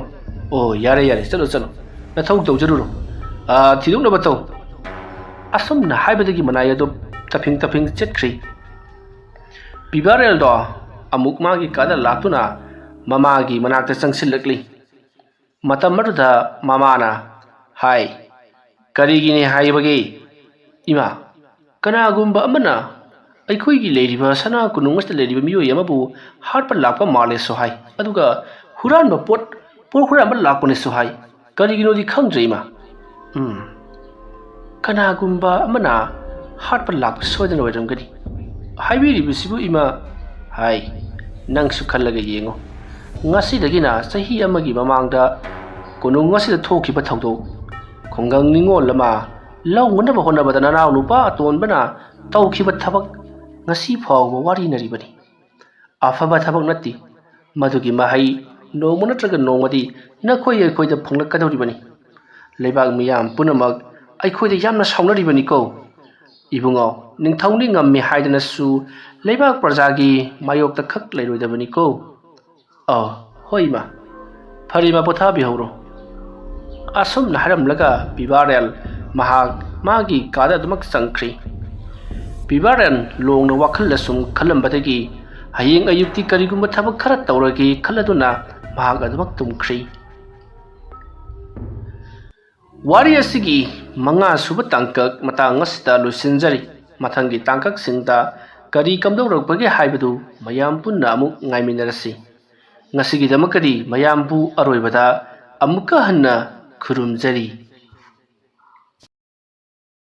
ꯑꯣ, ꯌꯥꯔꯦ, ꯌꯥꯔꯦ, ꯆꯠꯂꯣ, ꯆꯠꯂꯣ꯫ ꯅꯊꯧ ꯇꯧꯖꯔꯨꯔꯣ꯫ ꯑꯥ, ꯊꯤꯗꯣꯛꯅꯕ ꯇꯧ꯫ ꯑꯁꯨꯝꯅ ꯍꯥꯏꯕꯗꯒꯤ ꯃꯅꯥꯏ ꯑꯗꯨ ꯇꯞꯐꯤꯡ ꯇꯞꯐꯤꯡ ꯆꯠꯈ꯭ꯔꯤ꯫ ꯄꯤꯕꯥꯔꯦꯜꯗꯣ ꯑꯃꯨꯛ ꯃꯥꯒꯤ ꯀꯥꯗ ꯂꯥꯛꯇꯨꯅ ꯃꯃꯥꯒꯤ ꯃꯅꯥꯛꯇ ꯆꯪꯁꯤꯜꯂꯛꯂꯤ꯫ ꯃꯇꯝ ꯑꯗꯨꯗ ꯃꯃꯥꯅ ꯍꯥꯏ, "ꯀꯔꯤꯒꯤꯅꯤ ꯍꯥꯏꯕꯒꯦ? ꯏꯃꯥ, ꯀꯅꯥꯒꯨꯝꯕ ꯑꯃꯅ ꯑꯩꯈꯣꯏꯒꯤ ꯂꯩꯔꯤꯕ ꯁꯅꯥ ꯀꯣꯅꯨꯡ ꯑꯁꯤꯗ ꯂꯩꯔꯤꯕ ꯃꯤꯑꯣꯏ ꯑꯃꯕꯨ ꯍꯥꯠꯄ ꯂꯥꯛꯄ ꯃꯥꯜꯂꯦꯁꯨ ꯍꯥꯏ, ꯑꯗꯨꯒ ꯍꯨꯔꯥꯟꯕ ꯄꯣꯠ, ꯄꯣꯠ ꯍꯨꯔꯥꯟꯕ ꯂꯥꯛꯄꯅꯦꯁꯨ ꯍꯥꯏ꯫ ꯀꯔꯤꯒꯤꯅꯣꯗꯤ ꯈꯪꯗ꯭ꯔꯦ, ꯏꯃꯥ꯫ ꯎꯝ, ꯀꯅꯥꯒꯨꯝꯕ ꯑꯃꯅ ꯍꯥꯠꯄ ꯂꯥꯛꯄ ꯁꯣꯏꯗꯅ ꯑꯣꯏꯔꯝꯒꯅꯤ꯫ ꯍꯥꯏꯕꯤꯔꯤꯕꯁꯤꯕꯨ, ꯏꯃꯥ, ꯍꯥꯏ, ꯅꯪꯁꯨ ꯈꯜꯂꯒ ꯌꯦꯡꯉꯨ꯫ ꯉꯁꯤꯗꯒꯤꯅ ꯆꯍꯤ ꯑꯃꯒꯤ ꯃꯃꯥꯡꯗ ꯀꯣꯅꯨꯡ ꯑꯁꯤꯗ ꯊꯣꯛꯈꯤꯕ ꯊꯧꯗꯣꯛ, ꯈꯨꯡꯒꯪ ꯅꯤꯉꯣꯜ ꯑꯃ ꯂꯧꯅꯅꯕ ꯍꯣꯠꯅꯕꯗ ꯅꯅꯥꯎ ꯅꯨꯄꯥ ꯑꯇꯣꯟꯕꯅ ꯇꯧꯈꯤꯕ ꯊꯕꯛ ꯉꯁꯤ ꯐꯥꯎꯕ ꯋꯥꯔꯤꯅꯔꯤꯕꯅꯤ꯫ ꯑꯐꯕ ꯊꯕꯛ ꯅꯠꯇꯦ꯫ ꯃꯗꯨꯒꯤ ꯃꯍꯩ ꯅꯣꯡꯃ ꯅꯠꯇ꯭ꯔꯒ ꯅꯣꯡꯃꯗꯤ ꯅꯈꯣꯏ ꯑꯩꯈꯣꯏꯗ ꯐꯪꯂꯛꯀꯗꯧꯔꯤꯕꯅꯤ꯫ ꯂꯩꯕꯥꯛ ꯃꯤꯌꯥꯝ ꯄꯨꯝꯅꯃꯛ ꯑꯩꯈꯣꯏꯗ ꯌꯥꯝꯅ ꯁꯥꯎꯅꯔꯤꯕꯅꯤꯀꯣ꯫ ꯏꯕꯨꯡꯉꯣ, ꯅꯤꯡꯊꯧꯅꯤ ꯉꯝꯃꯤ ꯍꯥꯏꯗꯅꯁꯨ ꯂꯩꯕꯥꯛ ꯄ꯭ꯔꯖꯥꯒꯤ ꯃꯥꯌꯣꯛꯇ ꯈꯛ ꯂꯩꯔꯣꯏꯗꯕꯅꯤꯀꯣ꯫ ꯑ, ꯍꯣꯏ, ꯏꯃꯥ꯫ ꯐꯔꯦ, ꯏꯃꯥ, ꯄꯣꯊꯥꯕꯤꯍꯧꯔꯣ꯫ ꯑꯁꯨꯝꯅ ꯍꯥꯏꯔꯝꯂꯒ ꯄꯤꯕꯥꯔꯦꯜ ꯃꯍꯥꯛ ꯃꯥꯒꯤ ꯀꯥꯗ ꯑꯗꯨꯃꯛ ꯆꯪꯈ꯭ꯔꯤ꯫ ꯄꯤꯕꯥꯔꯦꯜ ꯂꯣꯡꯅ ꯋꯥꯈꯜ ꯑꯁꯨꯝ ꯈꯜꯂꯝꯕꯗꯒꯤ ꯍꯌꯦꯡ ꯑꯌꯨꯛꯇꯤ ꯀꯔꯤꯒꯨꯝꯕ ꯊꯕꯛ ꯈꯔ ꯇꯧꯔꯒꯦ ꯈꯜꯂꯗꯨꯅ ꯃꯍꯥꯛ ꯑꯗꯨꯃꯛ ꯇꯨꯝꯈ꯭ꯔꯤ꯫ ꯋꯥꯔꯤ ꯑꯁꯤꯒꯤ ꯃꯉꯥ ꯁꯨꯕ ꯇꯥꯡꯀꯛ ꯃꯇꯥꯡ ꯑꯁꯤꯗ ꯂꯣꯏꯁꯤꯟꯖꯔꯤ꯫ ꯃꯊꯪꯒꯤ ꯇꯥꯡꯀꯛꯁꯤꯡꯗ ꯀꯔꯤ ꯀꯝꯗꯧꯔꯛꯄꯒꯦ ꯍꯥꯏꯕꯗꯨ ꯃꯌꯥꯝ ꯄꯨꯟꯅ ꯑꯃꯨꯛ ꯉꯥꯏꯃꯤꯟꯅꯔꯁꯤ꯫ ꯉꯁꯤꯒꯤꯗꯃꯛꯀꯗꯤ ꯃꯌꯥꯝꯕꯨ ꯑꯔꯣꯏꯕꯗ ꯑꯃꯨꯛꯀ ꯍꯟꯅ ꯈꯨꯔꯨꯝꯖꯔꯤ꯫